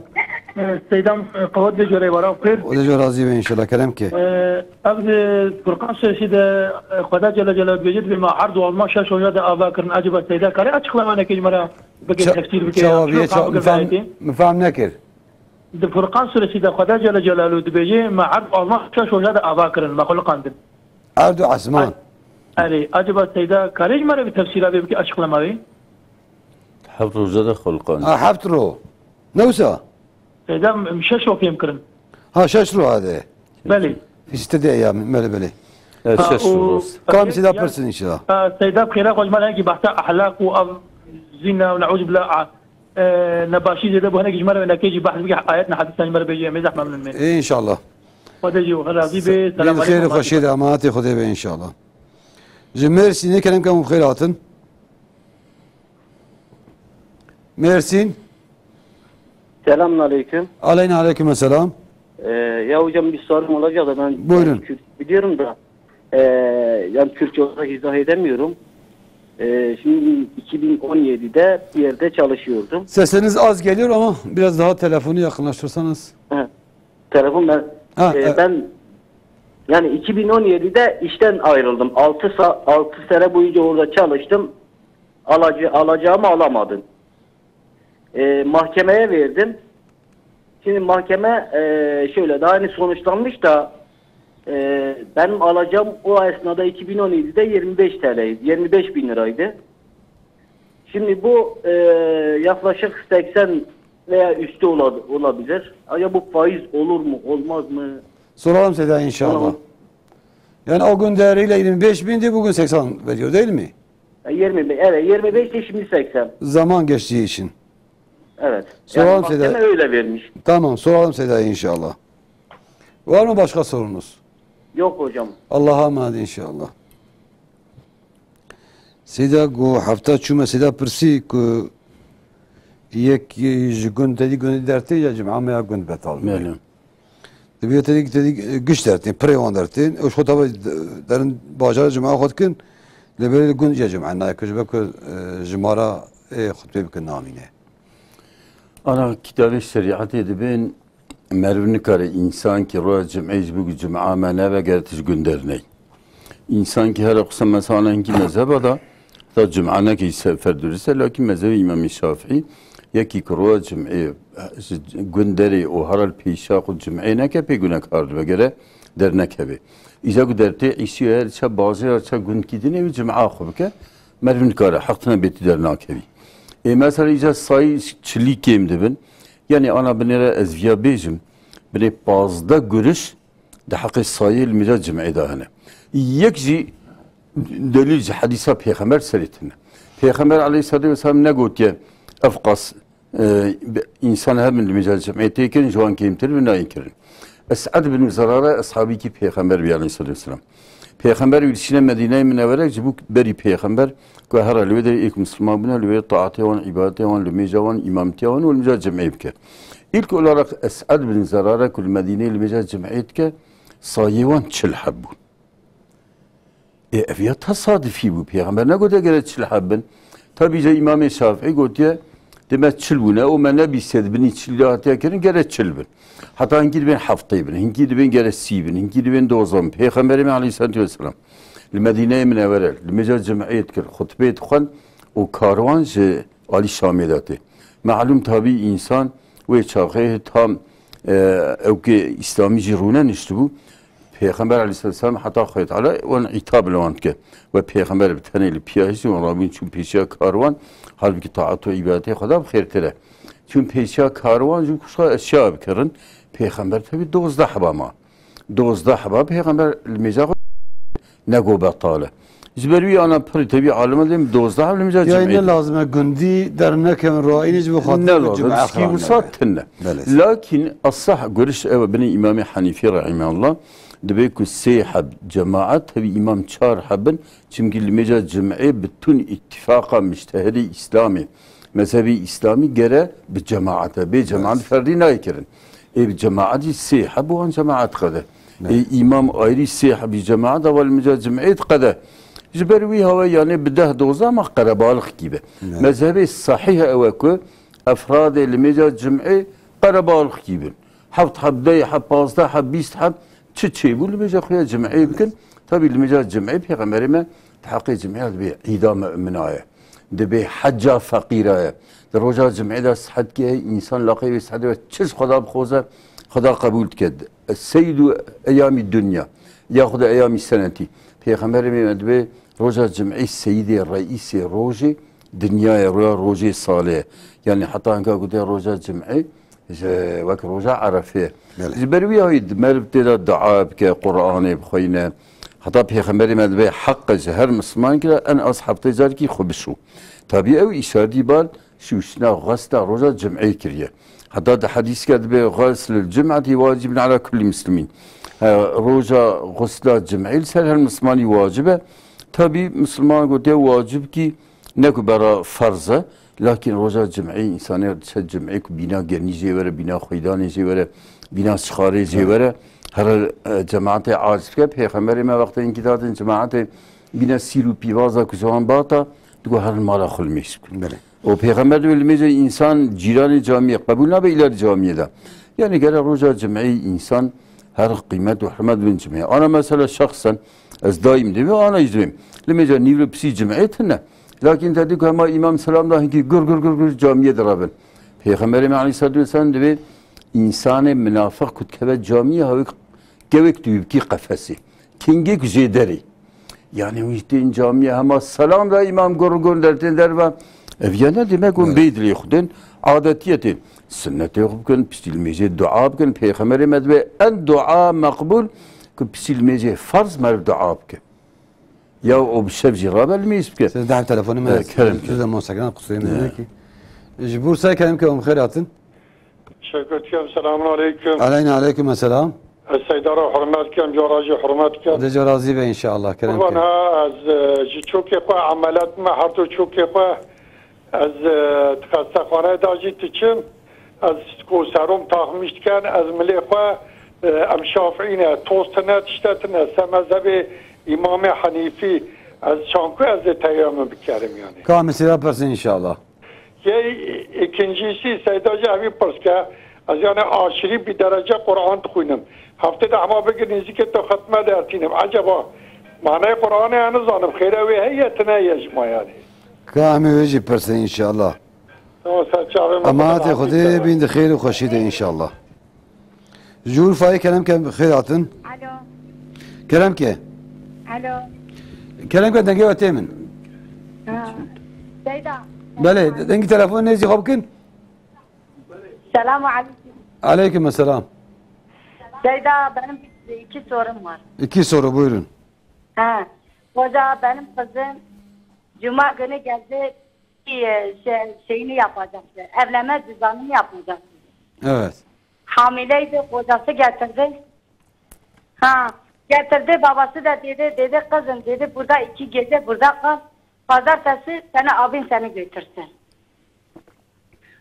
Ee, Seydam, e, qewet de jore wara xêr. O de jor razî be inşallah, kerem ke. Ee, ev de Furkan suresi de, e, Xweda Celle Celaluhu dibêje, dibê ma erd û alma şeş roja de ava kirin. Acaba Seyda kare açıklama neke ji me re bike, Ça-, tefsîr bike ya? Çawa bîye, Çawa ça-, bike mi fam, gayetî? Mi fam nekir. Di Furkan suresi de Xweda Celle Celaluhu dibêje, ma erd û alma şeş roja de ava kirin, mexluqan din. Erd û esman. Erê, acaba Seyda karê ji me re bi tefsîra vê bike, açıklama wê? Heft roja de xulqan. Ha, heft ro. Ne wisa? Seyda, em şeş ro fêm kirin. Ha, şeş ro hade. Belê. Hîste de ya, belê, belê. Evet, Ha, şeş û ro. Kam Seyda ya, pirsin inşallah. Ha, Seyda bi xêra xwe ji me re hekî behsa ahlak û ev zîna û neûzubillah, a, e, nebaşî zêde bû, hinekî ji me re wê nekê jî behs bike, ayet ne hedîsan ji me re bêje, em ê zehf memnun me. Ê, inşallah. Xwedê jî we razî be. Selam Xêr û aleyküm. Xweşiyê de emanetê Xwedê be inşallah. Ji Mêrsînê kerem ke hûn xêr hatin. Mêrsîn. Selamun aleyküm. Aleyna aleyküm selam. Ee, ya hocam bir sorum olacak da ben Buyurun. Kürt biliyorum da, ee, yani Türkçe olarak izah edemiyorum. Ee, şimdi iki bin on yedide bir yerde çalışıyordum. Sesiniz az geliyor ama biraz daha telefonu yakınlaştırsanız. He. Telefon ben, Ha, e, evet. ben yani iki bin on yedide işten ayrıldım. Altı sa-, altı sene boyunca orada çalıştım. Alacı, alacağımı alamadım. E, mahkemeye verdim. Şimdi mahkeme, e, şöyle, daha yeni sonuçlanmış da, e, benim alacağım o esnada iki bin on yedide yirmi beş T L'ydi, yirmi beş bin liraydı. Şimdi bu, e, yaklaşık seksen veya üstü ola-, olabilir. Acaba bu faiz olur mu, olmaz mı? Soralım Seyda inşallah. Onu Yani o gün değeriyle yirmi beş bindi, bugün seksen veriyor değil mi? E, yirmi beş, evet, yirmi beş de şimdi seksen. Zaman geçtiği için. Evet. Soralım Yani mahkeme Seyda. öyle vermiş. Tamam, soralım Seyda'ya inşallah. Var mı başka sorunuz? Yok hocam. Allah'a emanet inşallah. Seyda ku hefta çûme, Seyda pirsî ku yek ji gund tedî gundî dertê ya cuma me ya gund betal bike. Belê. Dibe tedî, tedî giş dertên, pirê wan dertên. Ew ji xwe tabe derin bajarê cuma xwe dikin. Lê berê li gund ya cuma nayê ku ji ber ku, e, jimara ê xutbê bikin namîne. Ana kitabê şerîetê dibên meriv nikare însan ki roja cumê ji bo ku cuma me nebe gere tu ji gund derney. Însan ki here qise mesela hinkî mezheba da, da cuma neke ser ferdurist e, lakin mezhebê Îmamê Şafîî yekî ki roja cumê ji gund derê û hera li pêşiya xwe cumê neke pê gunekar dibe, gere dernekeve. Îca ku dertê îşî her çe bajêr, her çe gundkî dinê wî cuma xwe bike, meriv nikare, heq tine bêtî dernakevî. Ê mesela îca sayî çilî kêm dibin. Yanî ana binêre ez viya bêjim, binê pazdeh guriş di heqê sayê li mêja cumê de hene. Yek jî delîl ji hedîsa Pêxember serê tune. Pêxember aleyhissalatu vesselam negotiye ev qas, e, însan hebin li mêja cumê têkin, ji wan kêmtir bin nayên kirin. Es'ed bin Zerare eshabîkî Pêxember bî aleyhissalatu vesselam. Pêxember wî dişîne Medîneyê Minewere ji bo berî Pêxember ku hera li wê derê êk misilman bûne, li wê taetê wan, îbadetê wan, li mêja wan, îmamtiya wan û li mêja cumê bike. İlk olarak Es'ed bin Zerare ku li Medîneyê li mêja cumê dike, sayê wan çil heb bû. Ê, ev ya tesadufî bû. Pêxember negote gere çil heb bin. Tabî ca Îmamê Şafîî gotiye, dê me çil bûne û me nebîstiye di binî çilî de hatiye kirin, gere çil bin. Heta hinkî dibên heftê bin, hinkî dibên gere sî bin, hinkî dibên dozdeh bin. Pêxemberê me aleyhissalatu vesselam li Medîneyê Minewere li mêja cumê dikir, xutbê dixwend û karwan ji alî Şamê de tê. Malûm tabî însan wê çaxê tam, e, ewkê îslamî jî rûne niştibû. Pêxember aleyhisselam heta Xwedê Teala wan îtab li wan dike. We Pêxember bi tenê li piya hişt û wan rabûn çûn pêşiya karwan, halbikî taet û îbadetê Xweda bi xêrtir e. Çûn pêşiya karwan ji kuşa eşya bikirin. Pêxember tevî dozdeh heba ma. Dozdeh heba Pêxember li mêja xwe nego betal e. Ji ber wî ana pirî tevî alime dêm dozdeh heb li mêja Ya cumê ne lazim e gundî dernekevin, rayînê ji bo xatir Ne lazim, cumê tişkî xirab wisa nebe. Tune. Belê. Lakin esah guriş ew e, binê Îmamê Henîfî rahimehullah, dibê ku sê heb cemaet tevî îmam çar hebin, çimkî li mêja cumê bi tun îtîfaqa mujtehidê Îslamê, mezhebê Îslamî gere bi cemaet e. Bê cemaet Evet. ferdî nayê kirin. Ê bi cemaet jî sê heb û an cemaet qede. Ne. Ê îmam ayrî sê hebî cemaet ava li mêja cumê diqede. Ji ber wî hawe yanê bi deh doza ma qerebalixkî be. Ne. Mezhebê sehîh ew e ku efradê li mêja cumê qerebalixkî bin. Heft heb, deh heb, pazdeh heb, bîst heb çi çêbû li mêja xwe ya cumê bikin. Tabî li mêja cumê Pêxemberê me di heqê cumê dibê îda mu'mina ye. Dibê hecca feqîra ye. Di roja cumê de sihetkî heye, însan laqê wê sihedê we çi ji Xweda bixwaze, Xweda qebûl dike. Seydu eyamî dunya, yaxud eyamî senetî. Pêxemberê me dibê roja cumê seyidê, reîsê rojê dinya ye, roja rojê salê ye. Yanî heta hinka gote roja cumê, ji, wek roja Erefê. Belê. Ji ber wî ya wî meriv tê de dua bike, Quranê bixweyne. Heta Pêxemberê me dibê heq e ji her Mislimanekî re en az heftê carekî xwe bişû. Tabî ew îşaretî bal şûştina, xwestina roja cumê kiriye. Heta di hedîseke dibê xeslil cum'etî wacibun ala kulli muslimîn. He, roja xwesla cumê li ser her Mislimanî wacib e. Tabî Misliman gotiye wacibkî ne ku bera ferz e, lakin roja cumê, însanê diçe cumê ku bîna genî jê were, bîna xweydanê jê were, bîna şixarê jê were, here, e, cemaetê aciz bike. Pêxemberê me wextê hinkî datin cemaetê bîne sîr û pîvaza ku ji wan bata, digo herin mala xwe li mêj bikin. Belê. Û Pêxember dibe li mêjê însan cîranê camiyê qebûl nabe, îler camiyê de. Yanî gere roja cumê însan her qîmet û hurmet bin cumê. Ana mesela şexsen ez daîm dibêm, ana jî dibêm. Li mêja nîvro pisî cumê tune. Lakin te dî ku hema îmam selam da hinkî gur gur gur gur camiyê direvin. Pêxemberê me aleyhissalatu vesselam dibê însanê minafiq ku dikeve camiyê hawik gewek tu wî bikî qefesê. Kingê ku jê derê. Yanî wî tên camiyê hema selam da îmam gur gur dertên derve. Ev ya ne demek hûn Evet. bê dilê xwe din, adetiyetê. Sunnetê xwe bikin, piştî li mêjê dua bikin. Pêxemberê me dibe en dua meqbûl ku piştî li mêjê ferz meriv dua bike. Ya o bi şev jî rabe li mêj bike. Siz dahil telefonu me Evet, kerem Siz de mosekran kusurê Evet. me ki. Ji Bursa'ya kerem ke um xêr hatin. Şevket Kem, selamun aleyküm. Aleyna aleyküm selam. Ez Seydara hurmet kem, cara jî hurmet kem. De cara zî be inşallah, kerem Kurban ke. ha, ez, e, ji çokê xwe emelet me, her du çokê xwe. Ez, e, di xestexaneyê de jî diçim. Ez ku serom taxmîş diken, ez milê xwe, e, em şafîî ne, toz tine, tişte tine, se mezhebê Îmamê Henîfî, ez çanku ez ê teyra min bikerim yani. Ka misîra pirsin inşallah. Yê ikincisi, Seyda jî evî pirs ke, ez yani aşırı bir derece Kur'an dixwînim. Heftê de hema bigir nêzîkê tu xetme dertînim. Acaba Manayê Qur'anê ez nizanim, xêra wê heye, tune ye ji mayanê. Ka em ê wê jî pirsin înşallah. Tamam, ser çavê me. Emanetê Xwedê bin di xêr û xweşî de înşallah. Ji Urfayê kerem ke xêr hatin. Alo. Kerem ke. Alo. Kerem ke dengê we tê min. Ha. Seyda. Belê, dengî telefon nêzî xwe bikin. Selamu aleyküm. Aleyküm selam. Seyda, benim iki sorum var. İki soru, buyurun. Ha. Hoca, benim kızım cuma günü geldi, e, şey, şeyini yapacaktı. Evlenme cüzdanını yapacaktı. Evet. Hamileydi, kocası getirdi. Ha, getirdi, babası da dedi, dedi, "Kızım," dedi, "burada iki gece burada kal. Pazartesi seni abin seni götürsün."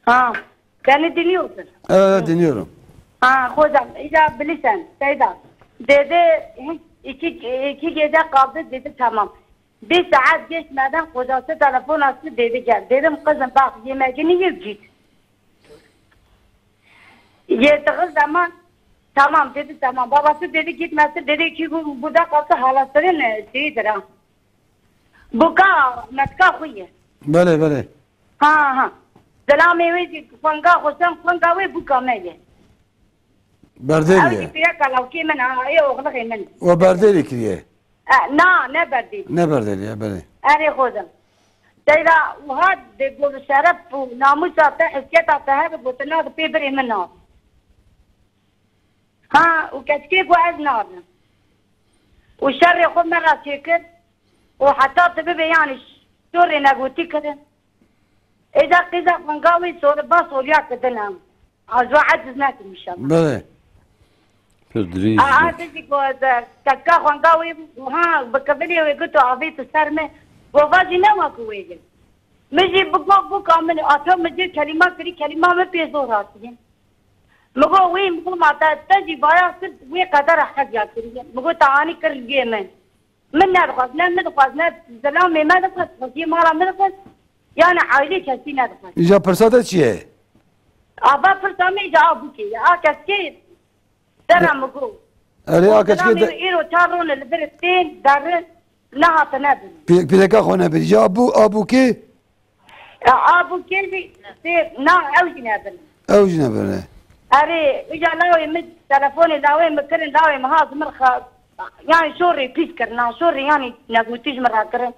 Ha, beni dinliyorsun. Evet, evet, dinliyorum. Ha, hocam, ya bilirsen, Seyda. Dedi, iki, iki gece kaldı, dedi, "Tamam." Bir saat geçmeden kocası telefon açtı, dedi, "Gel." Dedim, "Kızım, bak, yemeğini ye, git." Yediği zaman, "Tamam," dedi, "tamam." Babası dedi, "Gitmesin," dedi, "Iki gün burada kalsa halasının, e, şeyidir ha." Buka, metka xwe ye. Belê, belê. Ha, ha. Zilamê wê jî xwenga xwe sen, xwenga wê buka me ye. Berdêrî ye. Ew jî pîreka lawkê min ha, ê oxlixê min. We berdêrî kiriye. E, na, ne berdêrî. Ne berdêrî ye, belê. Erê xwe de. Seyda, wiha de got, şeref û namûsa te, hizketa te hebe, got, na, pê birê min na. Ha, û keçikê ku ez nabim. Û şerê xwe me re çêkir. Û heta tu bibê, yanî, şorê negotî kirin. Êca qîza xwenga wî sor-, ba soriya kidin em. Ajo eciz nekin inşallah. Belê. Pir dirêj Aa, bû. Dizî ku ez, keska xwenga wî bû, ha, bi kibilê wê got û avêt ser me. Gova jî ne wek wê ye. Min jî bi gov bûka min, ata min jê kelîma kirî, kelîma min pê zor hatiye. Mi got, wî, mi got, ma te, te jî vaya kir, wê qedera hediya kiriye. Mi got, te anî kir riyê min. Min nedixwest, ne min dixwest, ne zilamê me dixwest, xweziyê mala min dixwest, yani ailê kesî nedixwest. Îja pirsa te çi ye? Ava pirsa min îja a bûkê ye, a keskê dera mi got. Erê, a keskê zilamê de- wî îro çar rûne li vir tên, derin, nehatine bin. Pî-, pîreka xwe nebir. Ya bû, a bûkê? E, a bûkê jî sê, na, ew jî nebin. Ew jî nebin, e. Erê, îja lawê min, telefonê lawê min kirin, lawê min ha ji min re, yani şorê pîs kirin, ha şorê yani negotî ji min re kirin.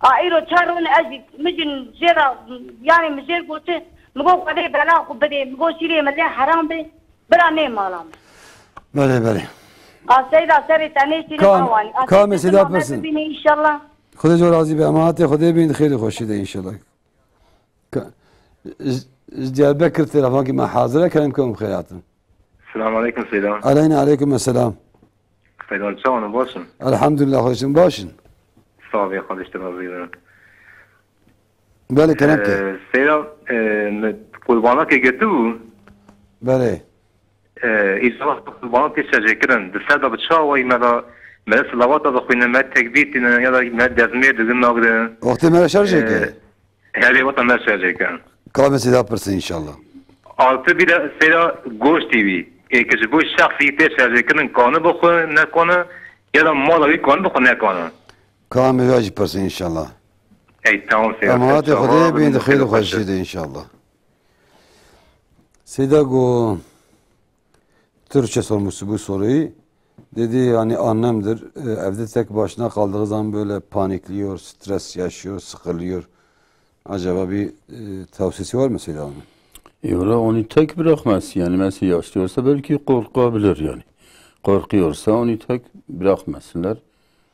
A îro çar rûn ez jî, min jî jê re, yani min jê re gotin, min got Xwedê bela xwe bidê, min got şîrê min lê heram bê, bira nê mala min. Belê, belê. A Seyda serê te nêşînim Kam-, awanî. A kamê Seyda Seyda me pirsin. Bibîne inşallah. Xwedê ji we razî be. Emanetê Xwedê bin, xêr û xweşî de inşallah. Ka-, ji, ji Diyarbekir telefonkî me hazir e, kerem ke hûn bi xêr hatin. Selamun aleyküm Seyda. Aleyna aleyküm selam. Seyda, çawan in, baş in? Elhamdülillah, xweşim, baş in. Sağ ol, ya kardeş, te razı olsun. Belê, kerem ke. Ee, Seyda, e, me qurbanakê girtibû. Belê. E, îcar qurbana tê şerjêkirin. Di ser de bi çi awayî me de, me de silawata dixwînin, me tekbîr tînin ya da me dezmêr digin nagrin. Wextê me re şerjê E, ke? Herê wexta me şerjê ke. Ka me sêda pirsin înşallah. Altı bir de seyda goştî wî. Ê ke ji bo şexsî tê şerjêkirin, kane bixwe, nekane, ya da mala wî kane bixwe, nekane. Ka me vê jî pirsin înşallah. Ey, tamam, seyda. Emanetê Xwedê bên di xêr û xweşiyê de înşallah. Seyda got, Türkçe sormuştu bu soruyu. Dedi, yani annemdir, e, evde tek başına kaldığı zaman böyle panikliyor, stres yaşıyor, sıkılıyor. Acaba bir, e, tavsiyesi var mı Seyda Hanım? E, valla onu tek bırakmaz. Yani mesela yaşlı olsa belki korkabilir yani. Korkuyorsa onu tek bırakmasınlar.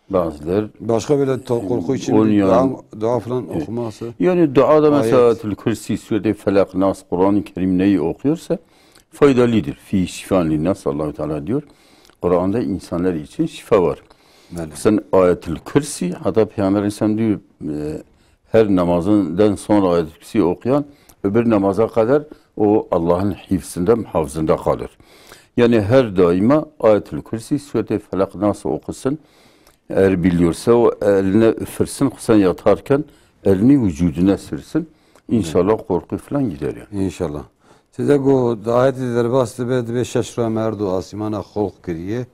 Bazıları Başka böyle to-, korku için onun bir dua, yanı-, dua falan e, okuması. Yani dua da mesela Ayet. Ayetül Kürsi, Sure-i Felak, Nas, Kur'an-ı Kerim neyi okuyorsa faydalıdır. Fi şifa linnas, Allahu Teala diyor. Kur'an'da insanlar için şifa var. Belli. Sen Ayetül Kürsi, hatta Peygamber Aleyhisselam diyor, e, her namazından sonra Ayetül Kürsi okuyan öbür namaza kadar o Allah'ın hifzinde, muhafızında kalır. Yani her daima Ayetül Kürsi, Sure-i Felak, Nas okusun. Eğer biliyorsa o eline üfürsün, sen yatarken elini vücuduna sürsün. İnşallah korku falan gider yani. İnşallah. Size got, ayetê derbas dibe, dibe şeş rû em her du asîmana xolq kiriye. Hı.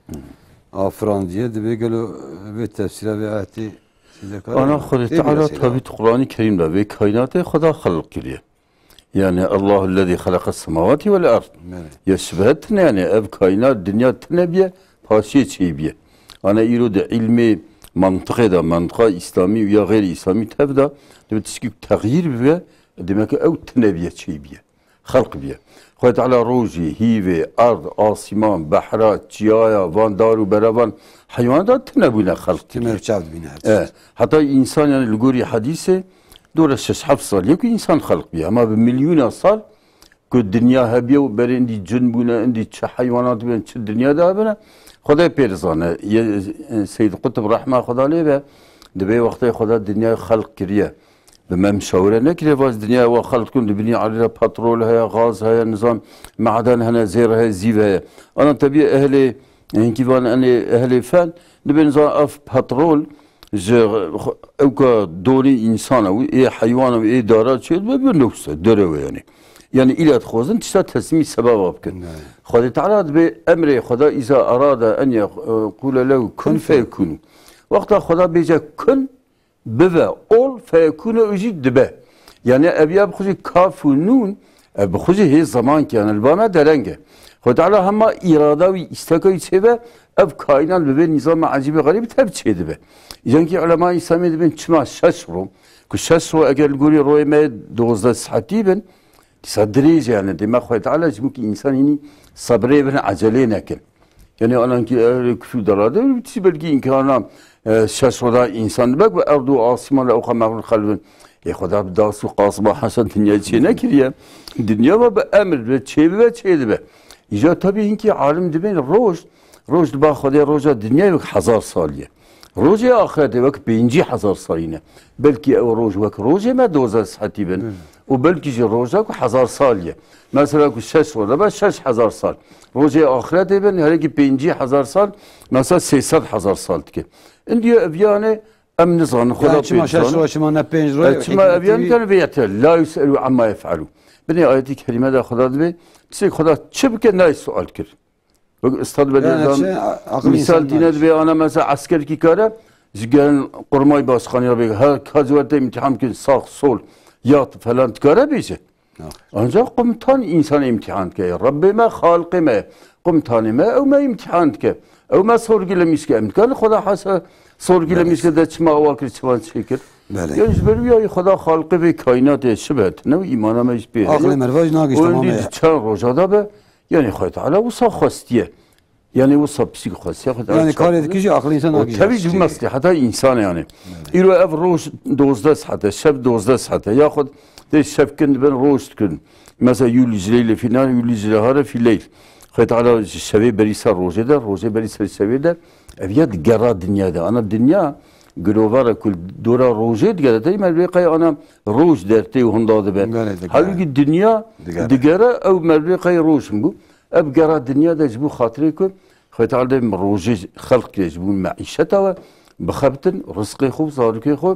afirandiye, divê gelo vê tefsîra vê ayetê çi dekare? Ana Xwedê Tê Teala bîra seyda. Tabî tu Qur'anî Kerîm de vê kaînatê Xweda xelq kiriye. Yani Allahu lezî xeleqes semawati vel ard. Belê. Ya şibhet tine yani ev kaînat dinya tine biye, paşiyê çêbiye. Ana îro de ilmê mantiqê de, mantiqa îslamî û ya xeyrî îslamî tev de, dibê tişkî texyîr bibe, demek ki ew tine biye, çêbiye. Xelq biye. Xwedê Teala rojê, hîvê, erd, asîman, behra, çiyaya, van dar û bera, van heywana da tune bûne xelq Tune kiriye. Çav dibîne her E, tişt. Heta însan, yani li gorî hedîsê, dora şeş heft salî ye ku însan xelq biye. Hema bi milyona sal ku dinya hebiye û berê indî cin bûne, indî çi heywanat bûne, çi dinya de hebine, Xwedê pê dizane. Ye, e, Seyyid Qutb rehma Xweda lê be, dibê wextê Xweda dinyayê xelq kiriye. Bi me muşawire nekiriye, va ez dinyayê we xelq dikim, di binî erdê de petrol heye, gaz heye, nizam, maden hene, zêr heye, zîv heye. Ana tebî ehlê, hinkî van enê ehlê fen, dibê nizam ev petrol ji xwe-, ewka donê însan e, ê heywan e, ê dara çê dibe, bi nefse, derew e yani. Yani îla dixwazin tişta teslîmî sebeba bikin. Ne. Xwedê Teala dibê emrê Xweda îza erade en ye, e, qûle lehu kun Kun feyekûn. Wexta Xweda bêje kun, bibe, ol, feyekûne û jî dibe. Yani ev ya bi xwe jî kaf û nûn, ev bi xwe jî hê zemankî, yani li ba me dereng e. Xwedê Teala hema îrada wî, îsteka wî çêbe, ev kaînat bi vê nîzama ecîbî xerîbî tev çêdibe. Îcankî ulema Îslamî dibên çima şeş ro, ku şeş ro eger li gorî royê me dozdeh saetî bin, dîsa dirêj e, yani dê me Xwedê Teala ji bo ku însan hînî sebrê bin, ecelê nekin. Yani anan ki ehlê küfür dalade, ti belkî inkana, e, şeş oda insan bek ve erd û asîman li ewqa mexlûq xelibin. Ê Xweda bi das û qasma hesa dinya çê nekiriye. Dinya ve bi emir ve çê bibe, çê dibe. Îca tabii hinkî alim dibên roj, roj diba Xwedê roja dinyayê wek hezar sal ye. Rojê axiretê wek pêncî hezar salî ne. Belkî ew roj wek rojê me dozdeh saetî bin. Hı. Û belkî jî roja ku hezar sal ye. Mesela ku şeş roj be şeş hezar sal. Rojê axiretê bin, herêkî pêncî hezar sal, mesela sê sed hezar sal dike. Indiya ev yani em nizanin, Xweda Yani çima pê şeş nizanin. Roj, çima ne pênc roj? E, çima ev yani Hikmetî- kan vê yete, la yus'elu amma yef'alu. Binê ayetî kerîme de Xweda dibê, tiştek Xweda çi bike nayê sual kir. Wek Ustad Yani Bedî çi, a-, akıl misal insan tîne var. Dibê ana mesela eskerkî kare, ji gelin kurmay başkanı ya bê, her ka ciwerte imtihan bikin, sağ, sol, yat falan dikare bêje. Ya. Ancak komutan insan imtihan dike. Rabbê me, Xaliqê me, komutanê me, ew me imtihan dike. Ew me sorgî li mîşke em dikan, Xweda hasa sorgî li Belê. Mîşke de çima awa kir, çima çêkir. Belê. Yani ji ber wî ya Xweda Xaliqê vê kaînatê şibet, ne û îmana me ji pê Aqlê heye. Merve jî nagihîşt Û tamam êndî e. Di çend roja de be, Yani Xwedê Teala wisa xwestiye. Yani wisa pisîk xwestiye Xwedê Teala Yani çawa karê kiriye. Dikî jî aqlê însan O nagihîşt. Tabii ji masleheta însanê yani. Evet. Îro ev roj dozdeh saete, şev dozdeh saete. Yaxud dê şev kin dibin roj dikin. Mesela yulij leyle fî nehar, yulij nehare fî leyl. Xwedê Teala ji şevê berî ser rojê de, rojê berî ser şevê de. Ev ya digera dinya de. Ana dinya girovara ku dora rojê digere, tey mervê qey ana roj dertê û hunda dibe. Gale digere. Halbuki dinya Digere. Digere ew mervê qey roj bû. Ev gera dinya de ji bo xatirê ku Xwedê Teala dê min rojê xelq kire ji bo meîşeta we, bixebitin, rizqê xwe, zarokê xwe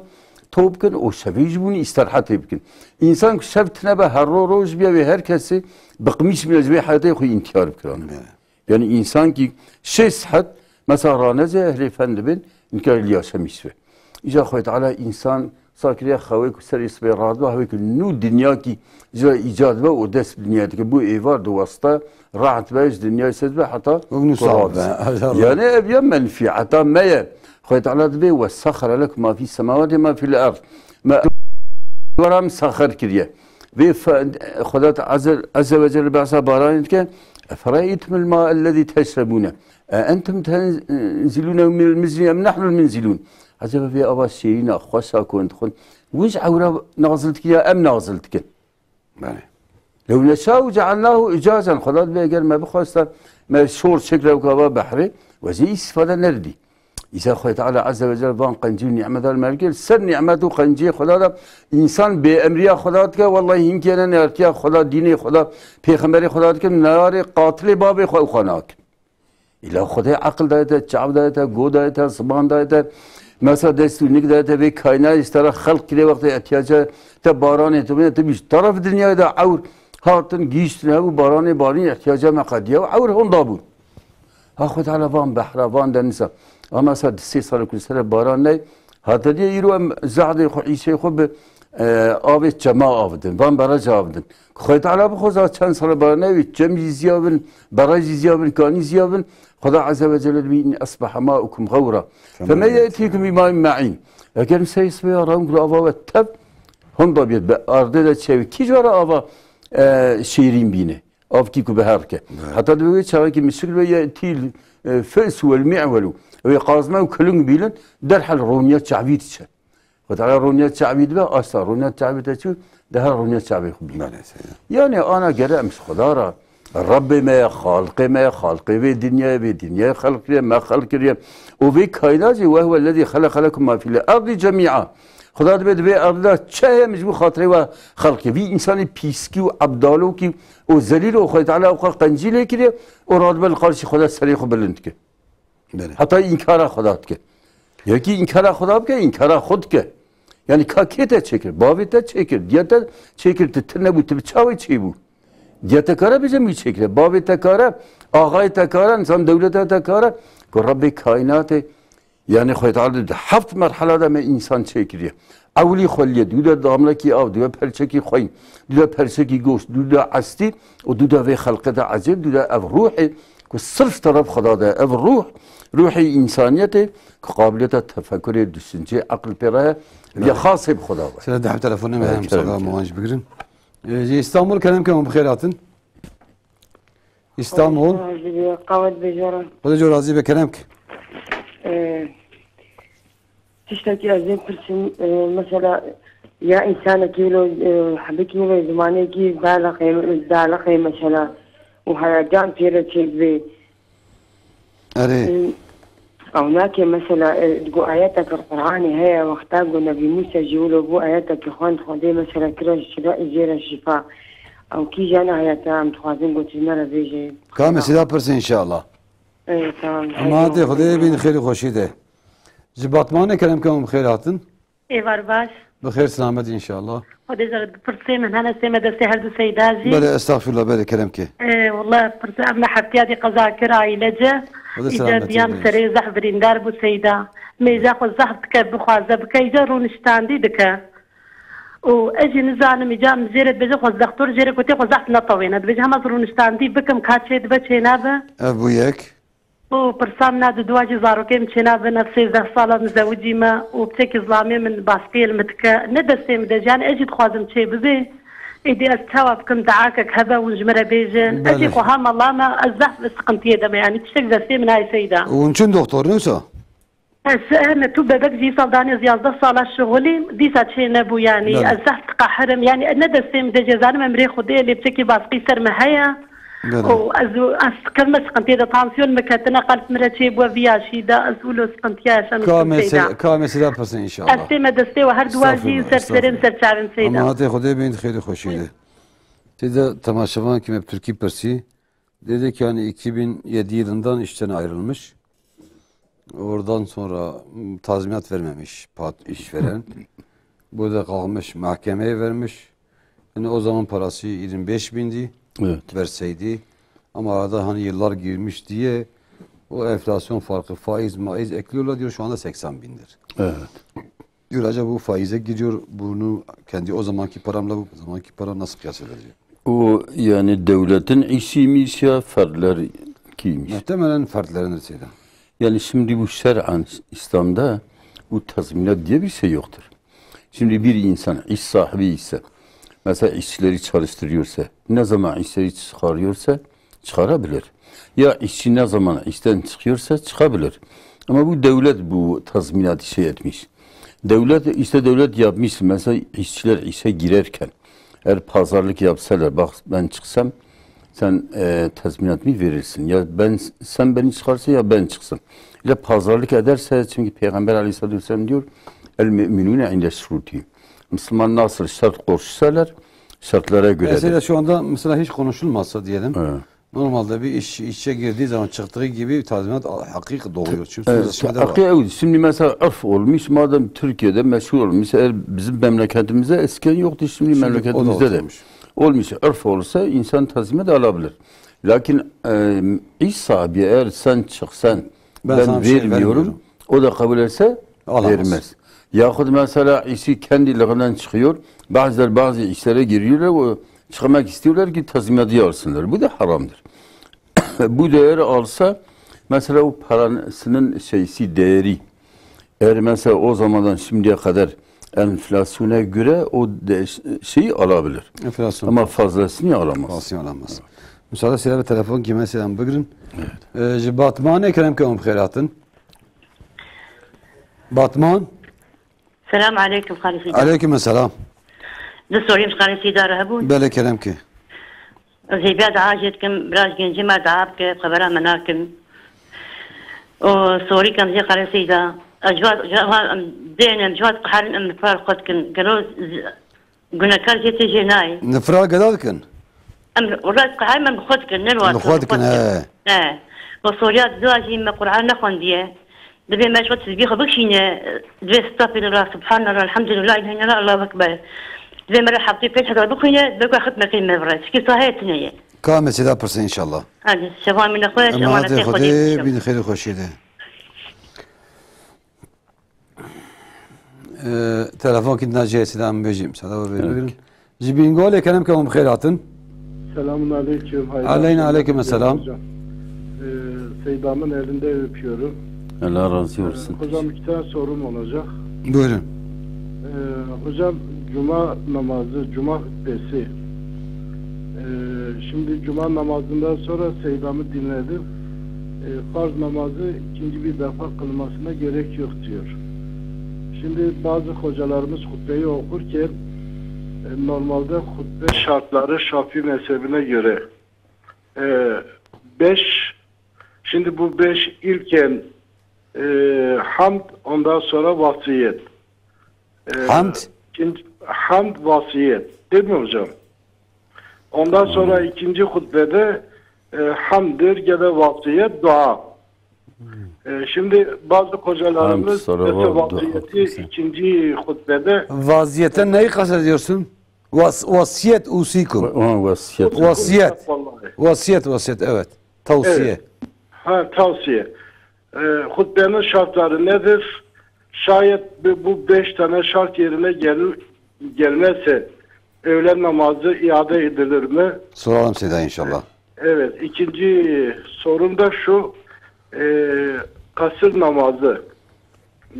to bikin û şevê ji bo îsterhetê bikin. Însan ku şev tine be, her ro roj biye wê her kesê bi qimîş bine ji vê heyatê xwe întîhar bikirane. Evet. Yani însan ki şeş saet mesela raneze ehlê fen dibin, inkar li yaşamîş be. Îca Xwedê Teala însan sa kiriye xewê ku serê sibê radibe, hewê ku nû dinya ki ji ve îcad be û dest bi dinya dike. Bu êvar di wasta rahat be, ji dinyayê sez be heta Wek nû ku sal radibe. Be. Yani ev ya menfî, heta me ye. Xwedê Teala dibê, "Ve sahara lekum ma fî semawati ma fîl erd." Me wera min saxir kiriye. Vê fe-, Xweda Te-, Azze, Azze ve Celle behsa baranê dike, "Efereytumul ma ellezî teşrebûne." E entum tenzilûne minel muzni em nahnul munzilûn? Ecaba vê ava şêrîna xweşa ku hûn dixwin, hûn ji ewra nazil dikin ya em nazil dikin? Belê. Lew neşâ'u ce'alnâhu ucacen. Xweda dibê eger me bixwesta, me şor çêkira weka va behrê, we jê îstîfade nedidî. Îsa Xwedê Teala Azze ve Celle van qencî û nîmetan me kir. Ser nîmet û qenciyê Xweda de însan bêemriya Xweda dike, wellahî hinkê ne neartiya Xweda, dînê Xweda, pêxemberê Xweda dikin, nearê qatilê bavê xwe û xwe nakin. Îla Xwedê eqil daye te, çav daye te, go daye te, ziman daye te, mesela dest û nik daye te, vê kaînayê ji te re xelq kiriye, wextê ihtiyaca te baranê tibûne, tu bî ji taraf dinyayê de ewr hatin, gihîştin hev û baranê barîn, ihtiyaca me qediya û ewr honda bûn. Ha Xwedê Teala van behra, van denîza. Ama sa di sê sala ku li ser baran ney, hata diye îro em zehadê xwe, îşê xwe bi, e, avê çema avdin, van bereca avdin. Xwedê Teala bixweza çend sala baran ney, çem jî ziyabin, beraj jî ziyabin, kanî ziyabin. Xweda Azze ve Celle dibî, "In esbaha ma'ukum ğawra. Feme ye'tikum bima'in ma'in." Eger misayî sibê ya ram gula ava we tev, hon da biyet be ardê de çevi. Kî cara ava, e, şêrîn bîne? Avkî ku bi her ke. Evet. Heta dibe wê çaxekî mişik ve ye'tîl, e, fe'su vel mi'velu. Wê qazme û kiling bîlin, derhal roniya çavî diçe. Xwe Teala roniya çavî dibe, asta roniya çavî te çû, de her roniya çavê xwe bî. Belê, seyda. Yani ana gere em ji Xweda re, Rabbê me ye, Xaliqê me ye, Xaliqê vê dinyayê, vê dinyayê xelq kiriye, me xelq kiriye. Û vê kaînat jî, "Ve huve lezî xeleqe lekum ma fîl erdî cemî'a." Xweda dibe di vê erdê de çi heye min ji bo xatirê we xelq kiriye. Vî însanê pîskî û ebdalokî û zelîl û Xwedê Teala û xwe qencî lê kiriye û radibe li qarşî Xweda serê xwe bilind dike. Belê. Heta înkara Xweda dike. Yekî înkara Xweda bike, înkara xwe dike. Yani ka kê te çêkir? Bavê te çêkir, diya te çêkir, tu tune bû, tu bi çawa çêbû? Diya te kare bêje min çêkire. Bavê te kare, axayê te kare, nizam dewleta te kare. Ku Rebbê kaînatê, yani Xwedê Teala di heft merhala de me însan çêkiriye. Ewilî xweliye, dû de damlekî av, dû de perçekî xweyî, dû de perçekî goşt, dû de estî û dû de vê xelqê de ecêb, dû de ev ruhê ku sirf teref Xweda de, ev ruh, ruhê însaniyetê ku qabiliyeta tefekurê, düşüncê, eqil pê re ye, ya xasê bi Xweda be. Sira deh telefonê me Evet, hem kerem Xweda ki. Miwan jî bigirin. Ee, ji Îstanbul kerem ke hûn bi xêr hatin. Îstanbul. Qawet bêjara. Xwedê cor razî be kerem ke. Ee, Tiştekî ez ê pirsim, e, mesela ya însanekî wilo, e, hebikî wilo zimanekî daleqê, daleqê mesela û heyecan pê re çêdibê. Erê. E, ew nake mesela, e, digo ayetek Qur'anê heye, wexta ku Nebî Mûse jî wilo bû ayetekî xwend Xwedê mesela kire jê re şîfa. Ew kîjan ayet e em dixwazin ku tu ji me re bêje? Ka mesela pirsê inşallah. E, tamam. Emanetê Xwedê bîn xêr û xweşî de. Ji Batmanê kerem ke hûn bi xêr hatin. Êvar baş. Bi xêr selamet inşallah. Xwedê zer pirsê min hene sê me destê her du seyda jî. Belê, estexfirullah, belê, kerem ke. Ee, wallah pirsê em me heftiya dî qeza kir aîlece. Xwedê Îca selametî diyam bêje. Serê zehf birîndar bû seyda. Mêza xwe zehf dike, bixwaze bike, îca rûniştandî dike. Û ez jî nizanim, îca em jê re dibêje xwe dextor jê re gotê xwe zehf netewêne. Dibêje hema ez rûniştandî bikim, ka çê dibe çê nabe. Ev bû yek. Û pirsa min a di dua jî zarokê min çênabin, ev sêzdeh sala mizewicî me û piçekî zilamê min baskiyê li min dike. Ne destê min de jî, yani ez jî dixwazim çê bibê. Êdî ez çawa bikim, duakek hebe hûn ji min re bêjin. Ez jî Belê. Xweha mala me, ez zehf li siqintiyê de me, yani tiştek destê min nayê seyda. Hûn çin doktor ne wisa? Ez, e, me tu bebek jî sal danê ez yazdeh sala şixulîm, dîsa çê nebû, yani Belê. Ez zehf diqehirim, yani ne destê min de jî, ez zanim emrê Xwedê, lê piçekî baskî ser me heye. Belê. Û ez, ez kevme siqintiyê de, tansiyon me ketine, qelb min re çê bûye, vî yaşî de ez wilo siqintiya yaşamişim Ka seyda. Mesele, ka mesele pirsin inşallah. Ez tê me destê we her duwa jî Estağfurullah, ser serê min estağfurullah. Ser çavê min seyda. Emanetê Xwedê bîn xêr û xweşî de. Seyda temaşevan ki me bi Tirkî pirsî. Dedi ki yani iki bin yedi yılından işten ayrılmış. Oradan sonra, m, tazminat vermemiş pat-, işveren. Bu da kalkmış mahkemeye vermiş. Yani o zaman parası yirmi beş bindi. Evet. Verseydi. Ama arada hani yıllar girmiş diye o enflasyon farkı, faiz, maiz ekliyorlar diyor, şu anda seksen bindir. Evet. Diyor acaba bu faize giriyor, bunu kendi o zamanki paramla bu zamanki para nasıl kıyas edecek? O yani devletin işiymiş ya fertler kiymiş? Muhtemelen fertlerin seyda. Yani şimdi bu şer'an İslam'da bu tazminat diye bir şey yoktur. Şimdi bir insan iş sahibi ise, mesela işçileri çalıştırıyorsa, ne zaman işleri çıkarıyorsa çıkarabilir. Ya işçi ne zaman işten çıkıyorsa çıkabilir. Ama bu devlet bu tazminatı şey etmiş. Devlet, işte devlet yapmış, mesela işçiler işe girerken eğer pazarlık yapsalar, bak ben çıksam sen, e, tazminatımı verirsin. Ya ben, sen beni çıkarsa ya ben çıksın. Öyle pazarlık ederse, çünkü Peygamber aleyhissalatu vesselam diyor, "El müminune inde şurutihim." Müslüman nasıl şart koşsalar, şartlara göre Mesela de. Şu anda mesela hiç konuşulmazsa diyelim. Evet. Normalde bir iş, işe girdiği zaman çıktığı gibi tazminat hakiki doğuyor. Çünkü Evet, sözleşmede var. Hakiki, evet. Şimdi mesela örf olmuş, madem Türkiye'de meşhur olmuş, eğer bizim memleketimizde eskiden yoktu, şimdi Şimdi o da memleketimizde de oturmuş. Olmuş. Örf olsa insan tazminat alabilir. Lakin, e, İsa bir eğer sen çıksan, ben sana bir şey vermiyorum, o da kabul etse vermez. Yahut mesela İsa kendi lafından çıkıyor. Bazıları bazı işlere giriyorlar, o çıkmak istiyorlar ki tazminatı alsınlar. Bu da haramdır. Bu değeri alsa, mesela o parasının şeysi, değeri, eğer mesela o zamandan şimdiye kadar enflasyona göre o de, şeyi alabilir. Enflasyon. Ama fazlasını alamaz. Fazlasını alamaz. Müsaade size bir telefon kime selam bugün. Evet. Ee, ji Batmanê kerem ke hûn bi xêr hatin. Batman. Selam aleykum, xalî Seyda. Aleykum selam. Di sorîm xalî Seyda re hebûn. Belê kerem ke. Ez hêviya dua jê dikim, biraz gencê me dua bike, xebera me nakim. O sorî kem jê xalî Seyda. Ez ji wan, ji wan, em dênim, ji wan diqeherin, em nifra li xwe dikin. Gelo z-, gunekar jê tê jê nayê. Nifra gelo dikin? Em, wela diqeherin, em bi xwe dikin, ne li wan. Bi xwe dikin, he. He. O soriya dua jî me Qur'an nexwendiye. Divê me ji xwe tesbîh xwe bikişîne, divê estağfirullah, subhanallah, elhamdülillah, la ilahe illallah, Allahu ekber. Divê me re heftê pênc hezar bixwîne, divê ku xitmekê me bire. Çikî saheye tune ye. Ka me sêda pirsin inşallah. Hadi, şevan mîne xwe, emanetê Xwedê, bîn xêrê xweşiyê de. Ee, telefon kî dina jê sêda em bêjî, müsaade ver bêjim. Ji Bîngolê kerem ke hûn bi xêr hatin. Selamun aleyküm, hayırlı akşamlar. Aleyna aleyküm selam. Hocam. Ee, Seyda'mın elinde öpüyorum. Allah razı olsun. Ee, hocam, iki tane sorum olacak. Buyurun. Ee, hocam, cuma namazı, cuma hutbesi. Ee, şimdi cuma namazından sonra Seyda'mı dinledim. Ee, farz namazı ikinci bir defa kılmasına gerek yok diyor. Şimdi bazı hocalarımız hutbeyi okurken, e, normalde hutbe şartları Şafii mezhebine göre, e, beş, şimdi bu beş ilken, e, hamd, ondan sonra vasiyet. E, Hamd? ikinci, hamd, vasiyet. Değil mi hocam? Ondan sonra ikinci hutbede, e, hamdir ya da vasiyet, dua. E, şimdi bazı hocalarımız mesela vasiyeti ikinci hutbede. Vaziyete neyi kastediyorsun? Vas-, vasiyet usikum. Vasiyet. Vasiyet. Vasiyet, vasiyet, evet. Tavsiye. Evet. Ha, tavsiye. E, hutbenin şartları nedir? Şayet bu, bu beş tane şart yerine gel-, gelmezse öğlen namazı iade edilir mi? Soralım Seyda inşallah. Evet, ikinci sorum da şu, e, kasır namazı,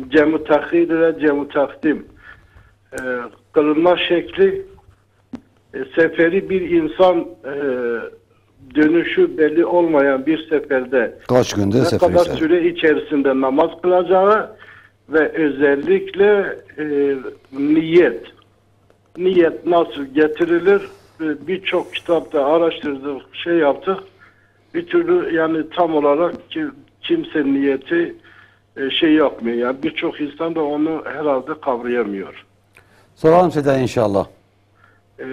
cem-i tehir ile cem-i takdim, e, kılınma şekli, e, seferi bir insan, e, dönüşü belli olmayan bir seferde kaç günde ne kadar süre içerisinde namaz kılacağı ve özellikle, e, niyet, niyet nasıl getirilir? E, birçok kitapta araştırdık, şey yaptık. Bir türlü yani tam olarak ki-, kimse niyeti, e, şey yapmıyor. Yani birçok insan da onu herhalde kavrayamıyor. Soralım Seyda inşallah. E,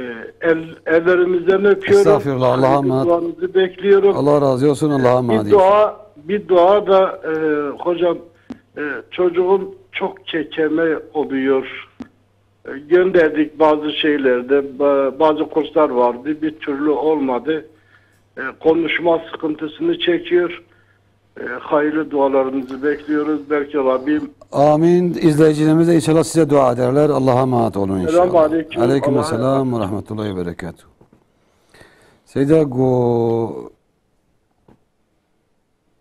el, ellerinizden öpüyorum. Estağfirullah, Allah'a emanet. Duanızı bekliyorum. Allah razı olsun, Allah'a emanet. Bir dua, bir dua da, e, hocam, e, çocuğum çok kekeme oluyor. E, gönderdik bazı şeylerde, ba-, bazı kurslar vardı, bir türlü olmadı. E, konuşma sıkıntısını çekiyor. E, hayırlı dualarınızı bekliyoruz. Belki Rabbim. Amin. İzleyicilerimiz de inşallah size dua ederler. Allah'a emanet olun inşallah. Selamun aleyküm. Aleyküm selam ve rahmetullahi ve berekatuhu. Seyda go,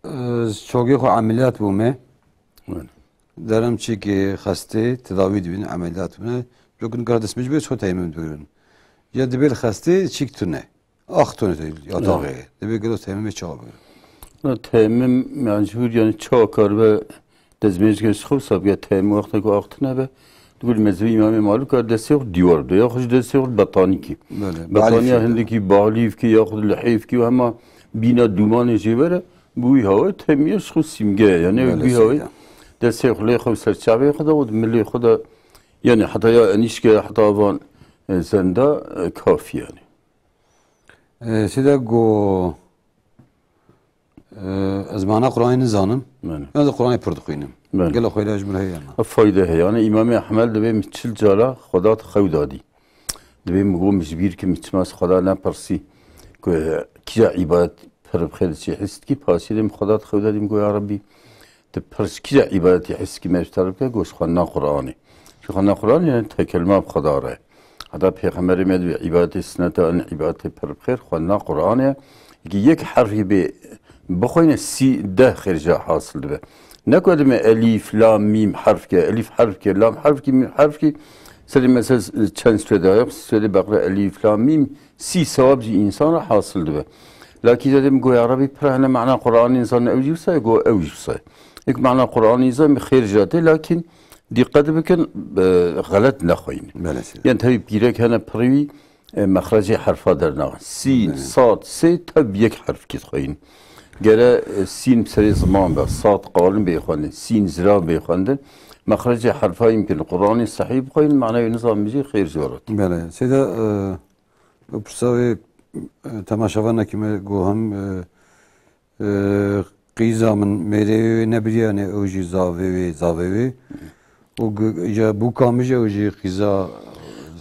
e, çogê xwe ameliyat bûme. Evet. Derim çi ki xestê, tedawî dibin, ameliyat bûne. Cokin kar dest mi ji bê ço teymin bigirin. Ya dibê li xestê çik tune. Ax tune te yataxê. Dibê gelo teymin bê çawa bigirin. Na teymin mecbur yani çawa kar be dezmêjke ji xwe sabge teymin wexta ku ax tune be. Dibê mezhebê Îmamê Malûk a destê xwe dîwar bide. Ya xwe ji destê xwe betanî kî. Belê, betaniya hindikî, balîv kî, ya xwe lihêv kî, hema bîna dûmanê jê were, bi wî hawê temiye ji xwe simge ye. Yani ew bi wî hawê destê xwe lê xwe ser çavê xwe de û di milê xwe de, yani heta ya enîşke, heta van, e, zenda, e, kafî yani. E, side go, e, ez mana Qur'anê nizanim. Belê. Ez Qur'anê pir dixwînim. Belê. Gelo xweyda ji min heye na. Ev fayde heye. Yani Îmamê Ehmed dibê min çil cara Xweda xew dadî. Dibê min got min ji bîr kim çima ez Xweda nepirsî. Ku kîja îbadet pir bi xêr diçî his dikî, pasî dêm Xweda dixew de dîm go ya Rebbî, tu pir ji kîja îbadetî his dikî me ji te re bike, go ji xwendina Qur'anê. Ji xwendina Qur'anê yani tekelma bi Xweda re. Heta Pêxemberê me dibê îbadetê sineta in îbadetê pir bi xêr xwendina Qur'anê ye. Yekî yek herfî bê bixwîne sî deh xêr ji hasil dibe. Ne ku dime elîf, lam, mîm herfke, elîf herfke, lam herfke, mîm herfke, serê mesela çend sûrê de, Sûrê Beqre, elîf, lam, mîm, sî sewab jî însan re hasil dibe. Lakî zedê min go ya Rebî pir hene mana Qur'anê însan ew jî wisa ye, go ew jî wisa ye. Yek mana Qur'anê însan bi xêr jate, lakîn dîqet bikin, e, xelet nexweyîn. Belê seyda. Yan tevî pîrek hene pirî wî, e, mexrecê herfa dernaxin. Sîn, Belê. Sad, sê tev yek herfkî dixweyîn. Gere, e, sîn bi serê ziman be, sad qalin bê xwendin, sîn zirav bê xwendin. Mexrecê herfa yî bikin. Qur'anê sehî bixweyîn, mana wê nizam bijî xêr jî were. Belê. Seyda, e, Pirsa wê, e, temaşevanekî me got hem, e, e, qîza min mêrê wê nebiriye, yanî ew jî zavê wê, zavê wê. Û gu-, ya bûka min jî ew jî qîza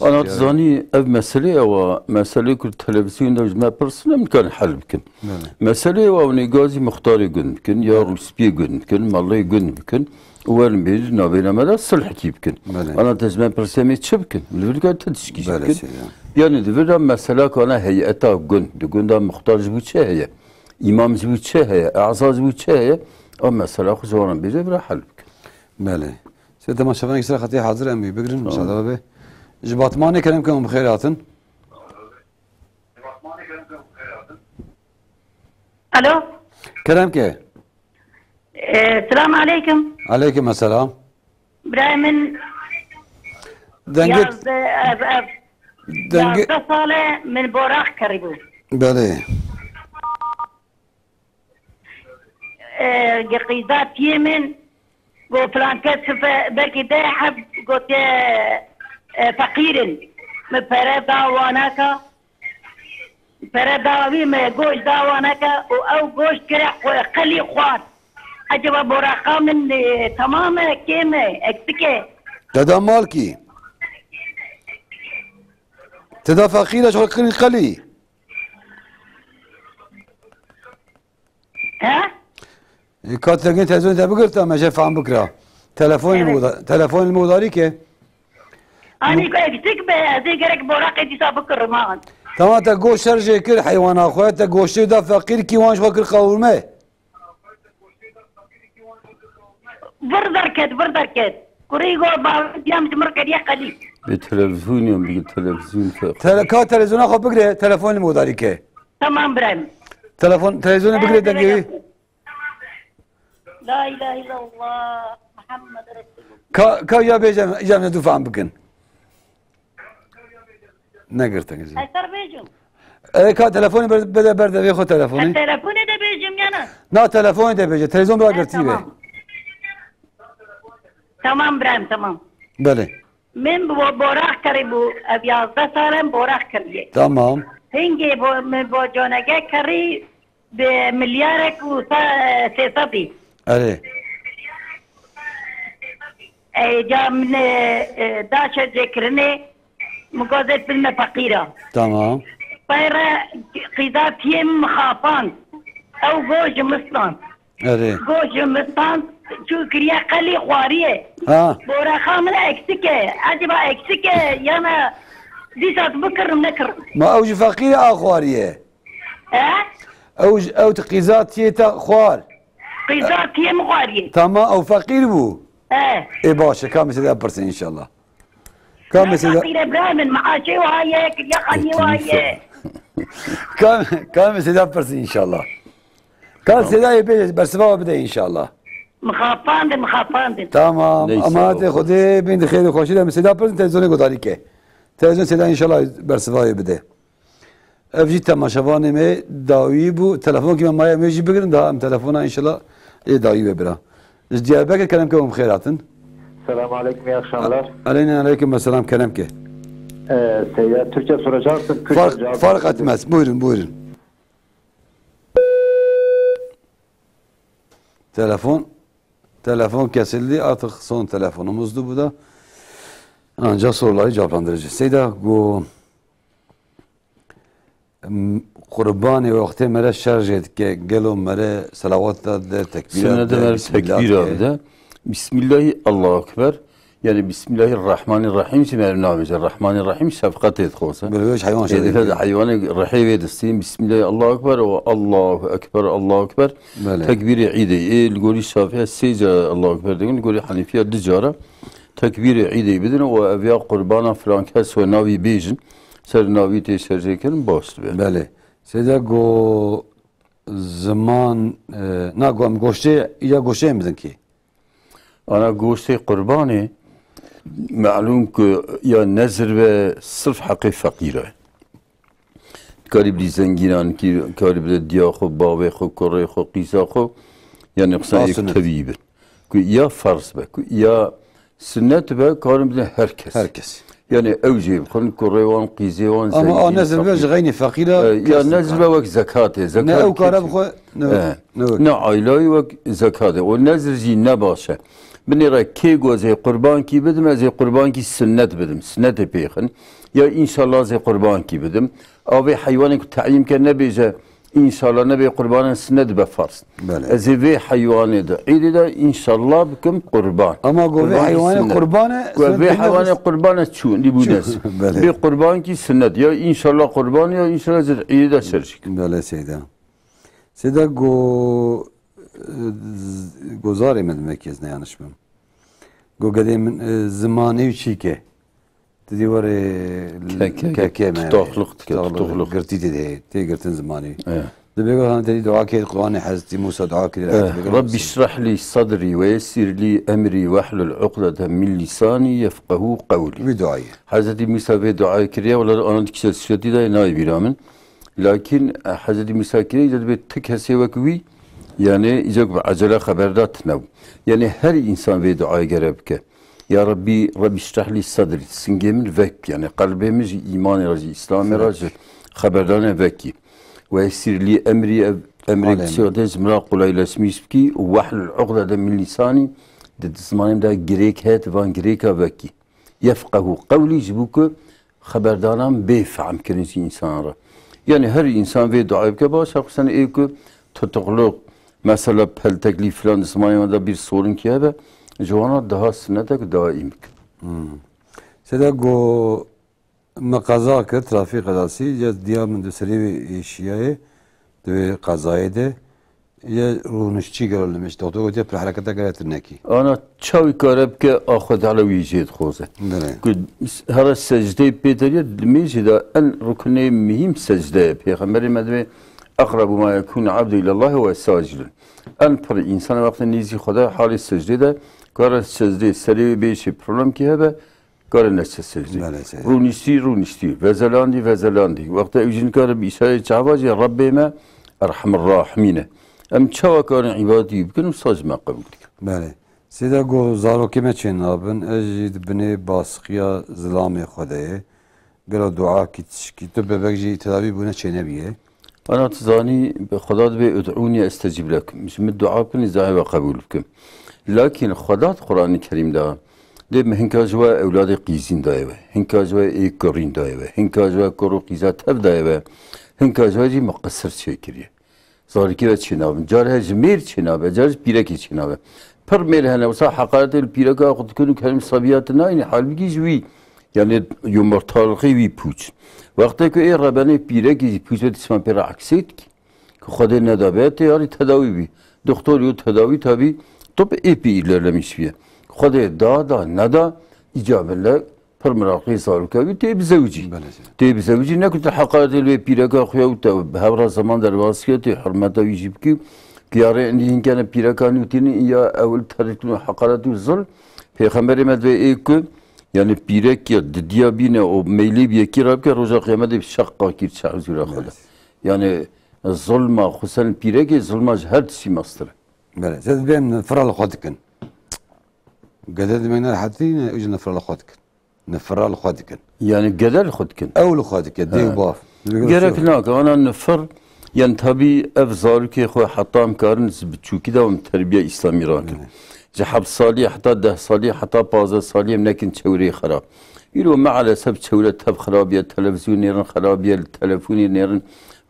Ana, tu zanî ev meselê ew a, meselê ku televîzyonda ji me pirsin em dikarin hel bikin. Belê. Meselê ew a, hûn ê gazî muxtarê gund bikin, ya Belê. Rûspiyê gund bikin, malleyê gund bikin. Û werin bêjin navbêna me de sulhekî bikin. Belê. Ana te ji me pirse em ê çi bikin? Li vir ka tu tişkî jî Belê bikin. Seyda. Yanî di vir de mesela kana heyeta gund, di gunda muxtar ji bo çi heye? Îmam ji bo çi heye? Eza ji bo çi heye? Ew mesela xwe ji wan re bêje, vira hel bikin. Belê. Sê temaşevanekî ser xetê hazir em ê bigirin, Tamam. Misade be. Ji Batmanê kerem ke hûn bi xêr hatin. Alo. Kerem ke. Ee, selamu aleyküm. Aleyküm selam. Birayê min Dengê yazdeh, ev, ev, dengê yazdeh sal e min boraq kirîbû. Belê. Ee, qîza tiyê min got filan kes fe-, belkî deh heb gotiye, e, feqîr in. Min pere da wanaka. Pere da wî, me goşt da waneke û ew goşt kire xwe-, qelî xwar. Eceba boraqa min, e, temam e, kêm e, eksik e? Te da malkî. Te da feqîr e, ji xwe kirî qelî. He? E, ka te gin televîzyonê te bigirta, me jê fehm bikira. Telefonê Evet. moda-, telefonê modarî ke. Anî ku eksik be, ez ê gerek boraqê dîsa bikirim, ha. Tamam, te goşt şer jê kir heywana xwe, te goştê da feqîr kî wan ji xwe kir qewurme. Vir derket, vir derket. Kurî go ba diyam ji mir keriye qelî. Bi televîzyonê, bi televîzyon fe- Tele-, ka televîzyona xwe bigire, telefonê modarî ke. Tamam birayê min. Telefon, televîzyonê bigire dengê wî. La ilahe illallah, Muhammed Resulullah. Ka, ka ya bêje, îca em du fehm bikin. Negirtin. Ez ser bêjim. E, ka telefonê ber-, bide ber devê xwe telefonê. Ez telefonê de bêjim ya ne? Na, telefonê de bêje. Televîzyon bira girtî be. Tamam. Tamam, birayê min, tamam. Belê. Min bo-, boraq kirî bû, ev yazdeh sal e min boraq kiriye. Tamam. Hingê bo-, min bo conege kirî bi milyarek û se-, sê sedî. Erê. Ê, ca min, e, e, daşe cêkirinê, min got ez bime feqîra. Tamam. Peyre qîza tiyê min mixapand. Ew got ji min stand. Erê. Go ji min stand çû kiriye qelî xwariye. Ha. Boraxa min eksik e. Eceba eksik e, yana dîsa bikirim nekirim. Ma ew ji feqîrê a xwariye? He? Ew ji, ew ti qîza tiyê te xwar? Qîza tiyê min xwariye. Tamam, ew feqîr bû? He. Ê baş e, ka min sê de pirsin înşallah. Ka min sê de Feqîre bira min, maaşê wa ye, kiriya xaniyê wa ye. Ka, ka min sê de pirsin înşallah. Ka Tamam. Sêdayê bê bersiva we bide înşallah. Mixapandin, mixapandin. Tamam. Neyse, Emanetê o. Xwedê bin di xêr û xweşî de min sêda pirs televîzyonê guhdarî ke. Televîzyon sêda înşallah bersiva we bide. Ev jî temaşevanê me dawî bû. Telefonkî me maye em ê jî bigirin daha em telefona înşallah ê dawî we bira. Ji Diyarbekir kerem ke hûn bi xêr hatin. Selamun aleyküm, iyi akşamlar. Aleyna aleyküm ve selam, kerem ke. Ee, Seyda, Türkçe soracaktım. Kürtçe Fark, cevap fark verin. Etmez. Buyurun, buyurun. Telefon, telefon kesildi. Artık son telefonumuzdu bu da. Ancak soruları cevaplandıracağız. Seyda, bu, em, Qurbanê wextê mere şer jê dike, gelo mere selawat da de, tekbîra Sünnet de, mere bismillah tekbîra dike. Bide. Bismillahî Allahu Ekber. Yani Bismillahirrahmanirrahim jî mere navêje. Rahmanirrahim şefqetê dixwaze. Böyle bir hayvan Ê, şer dike dike. Heywanê rihê vê distîn. Bismillahî Allahu Ekber û Allahu Ekber, Allahu Ekber. Belê. Tekbîrê Îdê. Ê, li gorî Şafiya sê cara Allahu Ekber dikin, li gorî Hanefiya du cara. Tekbîrê Îdê bidin û ev ya qurbana filan kes we navî bêjin. Ser navî tê şerjê kirin baş dibe. Belê. Seyda go ziman, e, na go em goştê, ya goştê em bidin kî? Ana goştê qurbanê, melûm ku ya nezir ve sirf heqê feqîr e. Karî bidî zengînan kî, karî bide diya xwe, bavê xwe, kurê xwe, qîza xwe, yani qisa A yek sünnet. Tevî bin. Ku ya farz be, ku ya sünnet be, karin bidin her kes. Her kes. Yani ew jê bixwin, kurê wan, qîzê wan, Ama a zengîn, nezir be feqîr. Ji xeynî feqîra E, ya kes nezir be wek zekatê, Ne zekat ew kare kêçi. Bixwe, ne, E, ne wek. Ne aylayî wek zekatê. O nezir jî ne baş e. Binêre kê got ez ê qurbankî bidim, ez ê qurbankî sünnet bidim. Sünnetê pêxin. Ya înşallah ez ê qurbankî bidim. A vê heywanê ku teyîn ke nebêje, înşallah nebe qurbanan sünnet dibe farz. Belê. Ez ê vê heywanê de, Îdê de înşallah bikim qurban. Ama go vê Qurbankî heywanê sünnet. Qurban e, Go sünnet vê bilmez. Heywanê qurban e çûn, dî bû Çûn, nes. Belê. Vê qurbankî sünnet. Ya înşallah qurban ya înşallah ez ê Îdê de şerjî kim. Belê Seyda. Seyda go, e, z-, go zarê me demek ez ne yanlış bim. Go gedê min, e, zimanê û çîke. Didî were Ke-, ke-, ke-, ke me, tutoxluk dike, tutoxluk, tutoxluk. Girtî didê, tê girtin zimanî. Evet. Dibê got, han tedî dua kê, Qur'anê Hezretî Musa dua kiriye, Evet. Dibê got, Rabbi şrah li sadri ve yessir li emri ve hlul uqdeten min lisani yefqehu qewli. Vî duayê. Hezretî Musa vê duayê kiriye, wela ana dikişe suretî de nayê bîra min. Lakin, e, Hezretî Musa kiriye, îca dibê ti kesê wek wî, yani îca bi ecele xeber da tine bû. Yani her insan vê duayê gere bike. Ya Rabbî, Rabbî şrah lî sedrî, singê min vek, yani qelbê min ji îmanê re, ji îslamê re, ji xeberdanê vekî. Ve yessir lî emrî, ev emrê Alem. Kişî de ji min re qolayleşmîş bikî û wehlul uqdete min lîsanî, di zimanê min de girêk heye, van girêka vekî. Yefqehu qewlî ji bo ku xeberdanan bê fehm kirin ji însanan re. Yani her insan vê duayê bike, baş e, xusûsen ê ku tutukluk, mesela pelteklî filan di zimanê me de bir sorun ki hebe, ji wana daha sünnetek daha îmik. Hmm. Sede go me qeza kir, trafîk qezasî, ya diya min di serê wê êşiyayê, di wê qezayê de, ya rûniştî gelo li min, doktor gotiye, pir hereketa gere tu nekî. Ana çawi kare bike, a Xwedê Teala wî jê dixwaze. Belê. Ku s-, here secdeyê pê derye, li mêjê de en ruknê muhîm secde ye. Pêxemberê me divê, "Eqrebu ma yekûnu abdu îlallahî ve sajidun." En pir însan wextê nêzî Xwedê halê secdê de, kare secdê serê wê bêşê problem kî hebe, Kare neçe secdê. Belê, secdê. Rûniştî, rûniştî. Vezelandî, vezelandî. Wexta ew jî nikare bi îşareyê çava jî Rebbê me Erhemir Rahimîn e. Em çawa karin îbadetî bikin û saj me qebûl dikin. Belê. Sêde go zarokê me çê nabin, ez jî di binê basqiya zilamê xwe de ye. Gelo dua kî tişkî, tu bebek jî tedavî bûne çê nebiye. Ana tu zanî, Xweda dibê, "Ud'ûnî estecîb lekum." Ji min dua bikin, ez dua we qebûl bikim. Lakin Xweda di Quranê Kerîm de, dê min hinka ji we ewladê qîzîn daye we, hinka ji we ê kurîn daye we, hinka ji we kur û qîza tev daye we, hinka ji we jî min qisir çêkiriye. Zarokê we çênabin. Car he ji mêr çênabe, car ji pîrekê çênabe. Pir mêr hene, wisa heqaretê li pîreka xwe dikin û kelim sabiya tu nayînî, halbikî ji wî, yani yumurtalixê wî pûç. Wextê ku ê rebenê pîrekî jî pûç be, dişman pê re eksê dikî. Ku Xwedê nedabe, tê yarî tedawî bî. Doktor yo tedawî tabî, tib ê pê îlerlemîş bîye. Xwedê da, da, neda, îca bile Pir miraqlî zarokê wî tê bizewicî. Belê. Tê bizewicî, ne ku tu heqaretê li wê pîreka xwe ya û te bi hevra zeman derbas kir, tê hurmeta wî jî bikî. Ku ya rê endî hinkene pîreka nû tînin, ya ew li teriktin û heqaret û zilm. Pêxemberê me divê ê ku, yani pîrek ya didiya bîne û meylê bi yekî re bike, roja qiyametê bi şeq qakîr çe huzûra xwe de. Evet. Yani zilma xwe sen pîrekê, zilma ji her tiştî mestir e. Belê. Zed bêm fira li xwe dikin. Gede dimê ne hetî ne, û ji nifira li xwe dikin. Nifira li xwe dikin. Yani gede li xwe dikin? Ew li xwe dike, dê û Ha. Bav. Gerek nake, ana nifir, yani tabî ev zarokê xwe heta em karin ji biçûkî de em terbiya îslamî rakin. Evet. Ji heft salî heta deh salî heta pazdeh salî em nekin çewrê xerab. Îro mealesef çewre tev xerabiye, televîzyonê nêrin xerabiye, li telefonê nêrin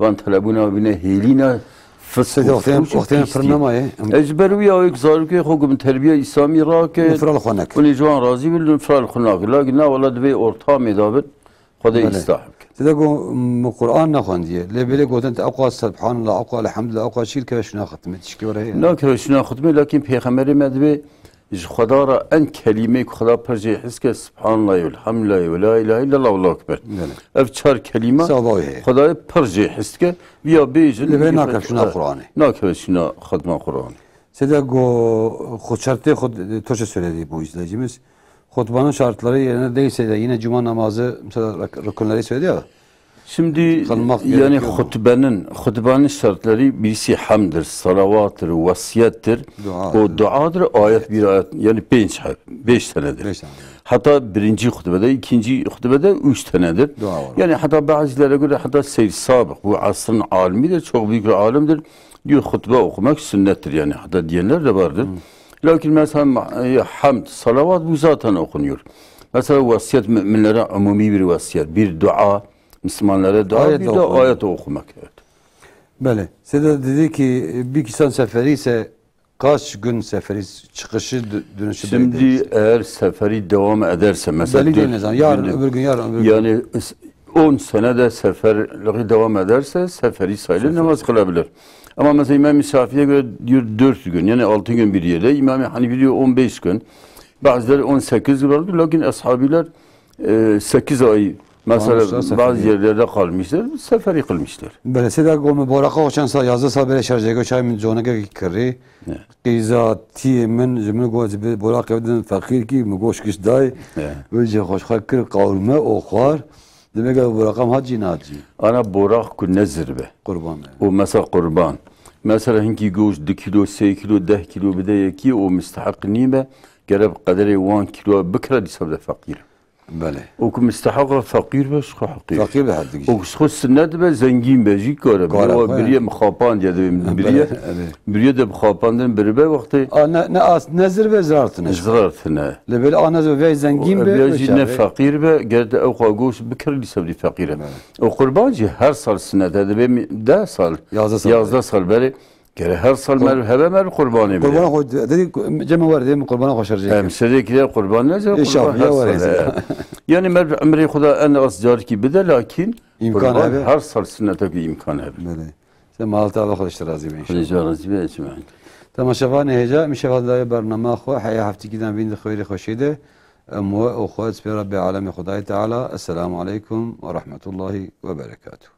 van telebûna bîne hêlîna fis Seyda, û wextên, fuhûş û wextên pir pîstî. Nemaye. Em Ez ji ber wî ya wek zarokê xwe ku min terbiya îslamî rake, Nifral xwe neke. Hûn ê ji wan razî bin, nifral xwe nake. Lakin na wela divê ortamê da bin, Xwedê Belê. Îslah bike. Seyda got, min Qur'an nexwendiye. Lê belê gotin te ewqa Subhanallah, ewqa Elhamdulillah, ewqa çî dikeve şûna xitmê. Tişkî were heye. Nakeve şûna xitmê, lakin Pêxemberê me divê ji Xweda re en kelîmeyê ku Xweda pir jê his ke, Subhanallah, Elhamdülillah, ve la ilahe illallah, Allahu Ekber. Belê. Ev çar kelîme Sewaba wê heye. Xwedayê pir jê his ke, viya bêjin, Lê vê viya nakeve şûna Qur'anê. Nakeve şûna xetma Qur'anê. Seyda got, xwe şertê xwe, to çi söyledi bu izleyicimiz? Xutbanın şartları yerine değilse de yine cuma namazı, mesela rük-, rükünleri söyledi ya. Şimdi Kılmak yani gerekiyor mu? Hutbenin, hutbenin şartları birisi hamdir, salavattır, vasiyettir. Dua. O duadır, ayet bir ayet, yani beş, beş senedir. Beş tane. Hatta birinci hutbede, ikinci hutbede üç senedir. Dua var. Yani hatta bazılara göre hatta Seyyid Sabık, bu asrın alimidir, çok büyük bir alimdir. Diyor hutbe okumak sünnettir yani. Hatta diyenler de vardır. Lakin mesela ma-, e, hamd, salavat bu zaten okunuyor. Mesela vasiyet müminlere umumi bir vasiyet, bir dua, Müslümanlara dua, Ayet bir de okumak. Ayet okumak. Evet. Belê. Seyda dedi ki, bir kişi seferi ise kaç gün seferi çıkışı dö-, dönüşü Şimdi belli değil. Eğer seferi devam ederse mesela Belli değil dört ne zaman. Yarın, gün, öbür gün, yarın, öbür gün. Yani s-, on sene de seferliği devam ederse seferi sayılır, Sefer. Namaz kılabilir. Ama mesela İmam-ı Şafii'ye göre diyor dört gün, yani altı gün bir yerde. İmam-ı Hanifi diyor on beş gün. Bazıları on sekiz gün oldu. Lakin ashabiler, e, sekiz ay mesela Kalmışlar seferi. Bazı yerlerde kalmışlar, seferi kılmışlar. Belê. Seyda got, min boraka xwe çend sal, yazdeh sal bere şarjege çay min conege kirî. Ne. Qîza tiyê min ji min got, ji bi boraqê din feqîr kî, min goş giş day. He. Wê jî xweşxwe kir, qawirme û xwar. Dibê gel boraqam hat jî, nehat jî. Ana boraq ku nezir be. Qurban be. O mesela qurban. Mesela hinkî goş du kilo, sê kilo, deh kilo bide yekî, o misteheq nîme. Gere bi qederê wan kilo bikire, dîsa bide feqîr. Belê. O ku misteheq e feqîr be, ji xwe heqîr. Feqîr be her dikî. O ku ji xwe sunnet be, zengîn be, jî kare. Kare, Biriye, xwe. Biriye mixapan diye de Belê, biriye. Belê. Biriye de mixapandin biribe wextê. A, ne, ne az, ne zir be, zirar tine. Zirar tine. Lê belê a ne zir be, zengîn be, Biriye jî ne feqîr be, ger de ew xwe goş bikir, lî sevdî feqîr e. Belê. O qurban jî her sal sunnet e, dibê mi-, deh sal, Yazdeh sal. Yazdeh sal berê. Gere her sal Qur- mer heve mer qurbanê bide. Qurbana xwe dedi, cem wer dê min qurbana xwe şerjê Em kir. Serê kire qurban ne ser Ê şav, qurban ya her wer sal. Êzî. Yani mer bi emrê Xuda en az carkî bide, lakin İmkan qurban hebe. Her sal sünnete ki imkan hebe. Belê. Sen mal Teala xwe işte razî be inşallah. Xwedê razî be ecmaîn. Temaşevanê hêja, em şeva daye bernama xwe, heya heftikî dan vîn di xêrê xweşê de. Em we û xwe spê Rabbê Alemê Xwedayê Teala. Esselamu aleykum ve rahmetullahi ve berekatuhu.